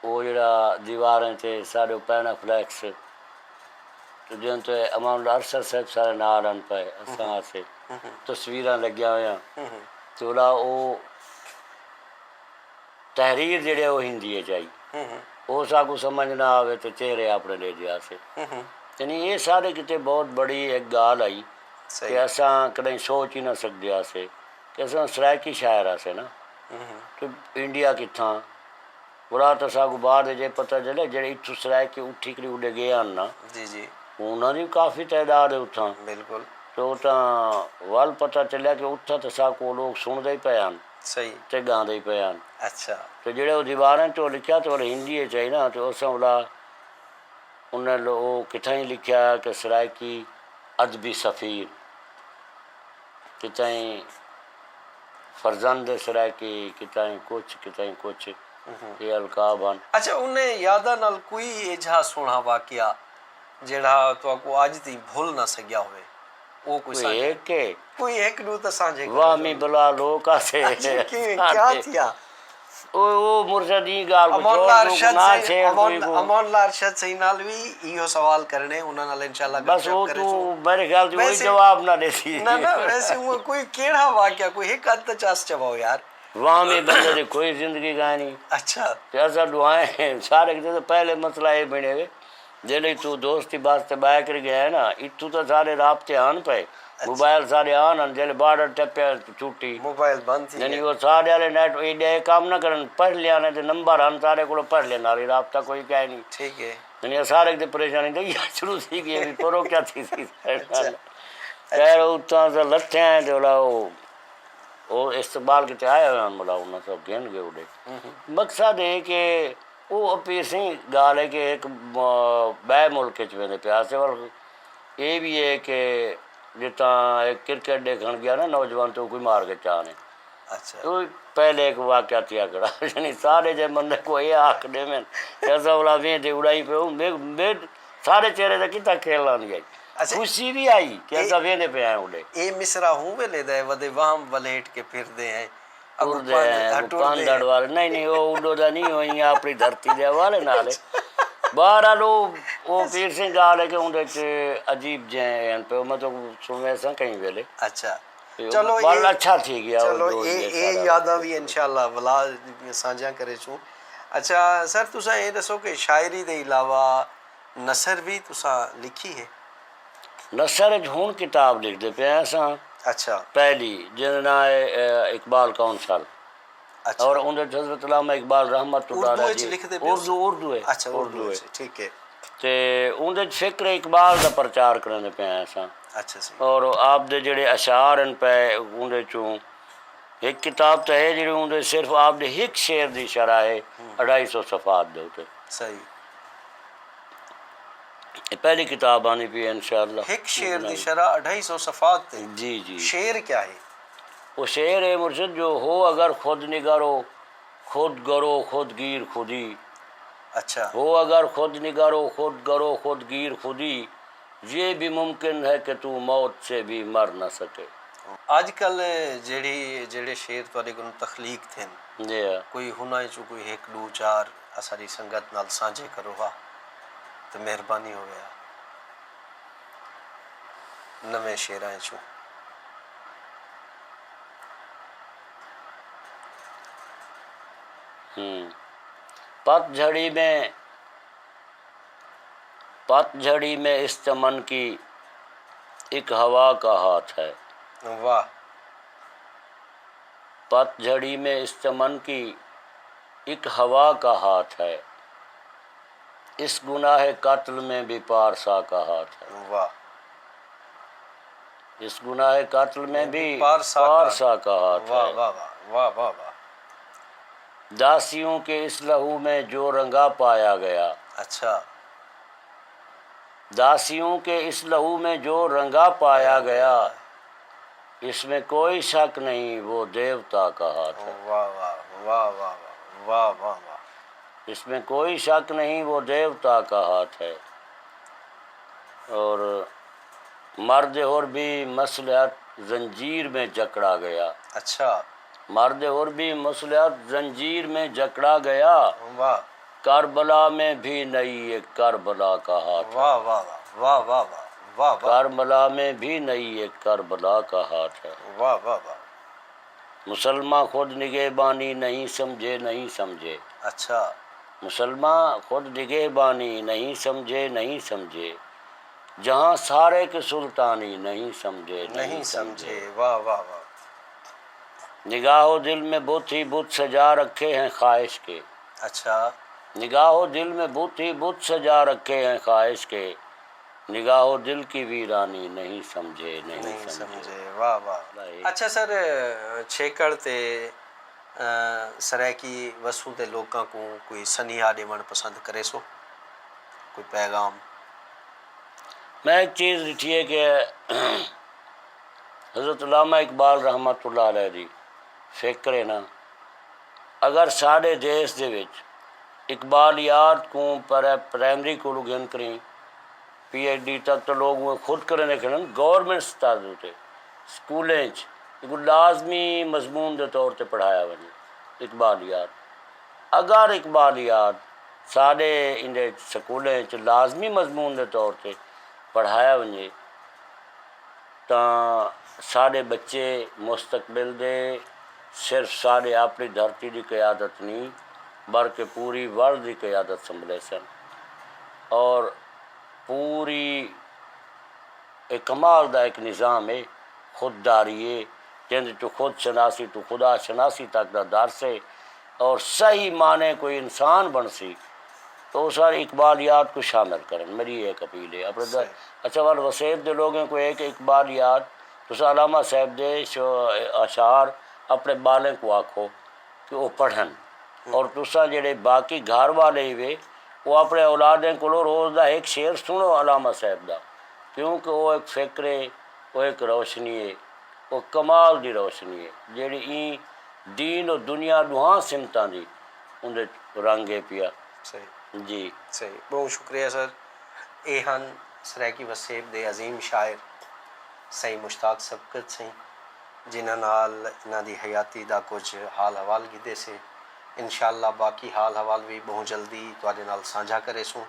او جیڑھا دیواریں تے ساݙو پینافلیکس تے جن تے امان اللہ ارشد صاحب سارے نال ہن پئے اساں آسے تصویراں لڳیاں ہویاں تے اولا او تحریر جیڑھے او ہندی اچ آئی او ساکوں سمجھ نہ آوے تے چہرے اپݨے ݙے ݙیاسے یعنی اے ساݙے کیتے بہت بڑی ہک ڳالھ ہئی کہ اساں کݙاہیں سوچ ہی نہ سڳدے ہاسے کہ اساں سرائیکی شاعر ہاسے نا تے انڈیا کتھاں ولا تاں ساکوں بعد اچ اے پتہ چلیا جیڑھے اتھوں سرائیکی اٹھی کری اڈے گئے ہن نا جی جی انہاں دی وی کافی تعداد ہے اتھاں بالکل تے اتھاں ول پتہ چلیا کہ اتھاں تاں ساکوں او لوک سݨدے ہی پئے ہن صحیح تے ڳاندے ہی پئے ہن اچھا تے جیڑھے او دیواریں تے او لکھیا تے ول ہندی اچ ہئی نا تے اساں ولا انہاں لو او کتھاہیں لکھیا کہ سرائیکی ادبی سفیر کتھاہیں فرزند سرائیکی کتھاہیں کچھ کتھاہیں کچھ اے القاب ہن۔ اچھا انہیں یاداں نال کوئی ایجھا سوہݨا واقعہ جیڑھا تہاکوں اڄ تئیں بھل نہ سڳیا ہووے او کوئی سانجھا کوئی ہک ہے کوئی ہک ݙو تاں سانجھے کرو واہمی بلا لوک آسے اچھا کیویں کیا تھیا او او مرشد ایں ڳالھ کوں امان چھوڑ اللہ ݙو ارشد نہ سئیں چھیڑ امان کوئی کوں امان اللہ ارشد سئیں نال وی ایہو سوال کرݨے انہاں نال انشاءاللہ گپ بس شپ او کرے سوں تو میرے خیال توں وہی بس جواب نہ ݙیسی نہ نہ ویسے اوں کوئی کیڑھا واقعہ کوئی ہک حد تک چس چواؤ یار واہمی بندے دی کوئی زندگی کائنی اچھا تے اساں ݙوہائیں سارے کیتے تے پہلے مسئلہ اے بݨے وے جیلے توں دوستی واسطے ٻاہر کر ڳیا ہے نا اتھوں تاں سارے رابطے آن پئے موبائل سارے آن ہن جیلے بارڈر ٹپیا چھٹی موبائل بند تھی یعنی ڳئے او سارے آلے نیٹ ایڈے اے کم نہ کرن پڑھ لیانے تے نمبر ہن سارے کولو پڑھ لینداں ہالی رابطہ کوئی کائنی ٹھیک ہے یعنی اساں ہر ہک تے پریشانی تے ایہا شروع تھی ڳئی ہے وی پرو کیا تھیسی ساݙے نال خیر اتھاں اساں لتھے آئے تے اولا او او استقبال کیتے آئے ہوئے ہن ملا انہاں سب گھن ڳئے اوڈے مقصد اے کہ او اپی سئیں ڳالھ اے کہ ہک ٻئے ملک اچ ویندے پئے ہاسے ول اے وی اے کہ جتھاں ہک کرکٹ ݙیکھݨ ڳیا نا نوجوان تے اوکوں مار کے چا آنے اچھا او پہلے ہک واقعہ تھیا کھڑا یعنی سارے جئیں بندے کوں اے آکھ ݙیون کہ اساں اولا ویندے اڑائی پئے او میں میں سارے چہرے تے کتھاں کھیل آندی ہئی اچھا خوشی وی آئی کہ اے اساں ویندے پئے ہیں اڑے اے مصرع ہوں ویلے دا ہے ودے وہم ولیٹ کے پھردے ہیں اگوں ٹردے پندھ ہیں ہاں اگوں پندھ ٹردے ہیں اڑوال نہیں نہیں او اڈو دا نہیں او ایاں اپنی دھرتی دے حوالے نال ہے بہرحال او او پیر سنگھ گال ہے کہ اوندے وچ عجیب جئیں ہیں پئے او میں تو سنویساں کہیں ویلے اچھا چلو اے اچھا تھی گیا چلو اے اے یاداں وی انشاءاللہ ولا سانجھاں کرے چھوں اچھا سر تساں اے دسو کہ شاعری دے علاوہ نثر وی تساں لکھی ہے؟ نثر اچ ہن کتاب لکھدے پئے اساں اچھا پہلی جیندا ناں ہے اقبال کونسل اچھا اور اوندے اچ حضرت علامہ اقبال رحمت اللہ اردو علیہ اچ جی لکھدے پئے اردو اردو ہے اچھا اردو اچ ٹھیک ہے تے اوندے اچ فکر اقبال دا پرچار کریندے پئے اساں اچھا سہی اور آپ دے جیڑھے اشعار ہن پئے اوندے اچوں ہک کتاب تاں ہے جیڑھی اوندے صرف آپ دے ہک شعر دی شرح ہے اڈھائی سو صفحات دے اتے۔ صحیح۔ اے پہلی کتاب آندی پی ہے انشاءاللہ۔ ہک شعر دی شرح اڈھائی سو صفحات تے۔ جی جی۔ شعر کیا ہے؟ او شعر ہے مرشد جو ہو اگر خود نگرو خود گرو خود گیر خودی۔ اچھا۔ ہو اگر خود نگرو خود گرو خود گیر خودی۔ یہ بھی ممکن ہے کہ تو موت سے بھی مر نہ سکے۔ اج کل جیڑھی جیڑھے شعر تہاڈے کولوں تخلیق تھین جی ہاں۔ کوئی ہناں اچوں کوئی ہک ڈو چار اساڈی سنگت نال سانجھے کرو ہا تے مہربانی ہووے ہا نویں شعراں اچوں۔ ہوں۔ پت جھڑی میں پت جھڑی میں اس چمن کی اک ہوا کا ہاتھ ہے۔ واہ۔ پت جھڑی میں اس چمن کی اک ہوا کا ہاتھ ہے۔ اس گناہ قتل میں بھی پارسا کا ہاتھ ہے۔ واہ۔ اس گناہ قتل میں بھی پارسا کا ہاتھ ہے۔ داسیوں کے اس لہو میں جو رنگا پایا گیا۔ اچھا۔ داسیوں کے اس لہو میں جو رنگا پایا گیا۔ اس میں کوئی شک نہیں وہ دیوتا کا ہاتھ ہے۔ واہ واہ واہ واہ واہ واہ واہ واہ۔ اس میں کوئی شک نہیں وہ دیوتا کا ہاتھ ہے۔ اور مرد ہور بھی مصلحت زنجیر میں جکڑا گیا۔ اچھا۔ مرد ہور بھی مصلحت زنجیر میں جکڑا گیا۔ واہ۔ کربلا میں بھی نہیں ایک کربلا کا ہاتھ ہے۔ واہ واہ واہ واہ واہ واہ واہ واہ کربلا میں بھی نہیں ایک کربلا کا ہاتھ ہے۔ واہ واہ واہ مسلماں خود نگہبانی نہیں سمجھے، نہیں سمجھے۔ اچھا مسلماں خود نگہبانی نہیں سمجھے، نہیں سمجھے۔ جہاں سارے کے سلطانی نہیں سمجھے، نہیں سمجھے۔ واہ واہ واہ نگاہ و دل میں بت ہی بت سجا رکھے ہیں خواہش کے۔ اچھا نگاہ و دل میں بت ہی بت سجا رکھے ہیں خواہش کے۔ نگاہ و دل کی ویرانی نہیں سمجھے، نہیں نہیں سمجھے۔ سمجھے۔ واہ واہ بھائی۔ اچھا سر، چھیکڑ تے سرائیکی وسوں دے لوکاں کوں کوئی سنیہا ݙیوݨ پسند کریسو؟ کوئی پیغام؟ میں ایک چیز ݙٹھی ہے کہ حضرت علامہ اقبال رحمۃ اللہ علیہ دی فکر ہے نا، اگر ساݙے دیس دے وچ اقبالیات کوں پر پرائمری کولوں گھن کریں پی ایچ ڈی تک تو لوگ اوہ خود کریں کھڑن، گورنمنٹ سطح دے اتے سکولیں اچ ایکوں لازمی مضمون دے طور تے پڑھایا ونڄے۔ اقبالیات اگر اقبالیات ساݙے ایندے سکولیں اچ لازمی مضمون دے طور تے پڑھایا ونڄے تاں ساݙے ٻچے مستقبل دے صرف ساݙے اپݨی دھرتی دی قیادت نی بلکہ پوری ورلڈ دی قیادت سنبھلیسن اور پوری اے کمال دا ہک نظام اے، خود داری اے، جیندے چوں خود شناسی توں خدا شناسی تک دا درس اے اور صحیح معنی کوئی انسان بݨسی تاں او سارے اقبالیات کوں شامل کرن، میݙی اے ہک اپیل اے۔ اپݨے دا اچھا ول وسیب دے لوگیں کوں اے کہ اقبالیات تساں علامہ صاحب دے اشعار اپݨے ٻالیں کوں آکھو کہ او پڑھن اور تساں جیڑھے باقی گھر والے ہیوے او اپݨے اولادیں کولوں روز دا ہک شعر سݨو علامہ صاحب دا، کیوں کہ او ہک فکر اے، او ہک روشنی اے، او کمال دی روشنی اے جیڑھی ایں دین و دنیا ݙوہاں سمتاں دی اوندے رنگ اے پیا۔ صحیح جی۔ صحیح، ٻہوں شکریہ سر۔ اے ہن سرائیکی وسیب دے عظیم شاعر سئیں مشتاق سبقت سئیں، جنہاں نال انہاں دی حیاتی دا کجھ حال حوال گھدے سے۔ انشاءاللہ باقی حال حوال وی ٻہوں جلدی تہاݙے نال سانجھا کریسوں۔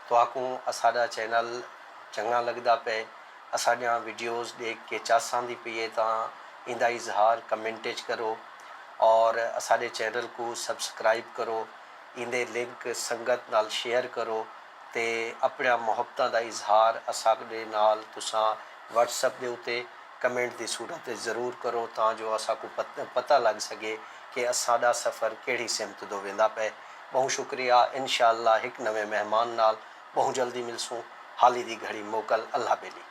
تہاکوں اساݙا چینل چنڳا لڳدا پئے، اساݙیاں ویڈیوز ݙیکھ کے چس آندی پئی ہے تاں ایندا اظہار کمنٹ اچ کرو اور اساݙے چینل کوں سبسکرائب کرو، ایندے لنک سنگت نال شیئر کرو تے اپݨیاں محبتاں دا اظہار اساݙے نال تساں وٹس ایپ دے اتے کمنٹ دی صورت اچ ضرور کرو تاں جو اساکوں پت پتہ لڳ سڳے کہ اساݙا سفر کیڑھی سمت دو ویندا پئے۔ ٻہوں شکریہ، انشاءاللہ ہک نویں مہمان نال ٻہوں جلدی ملسوں۔ حالی دی گھڑی موکل، اللہ ٻیلی۔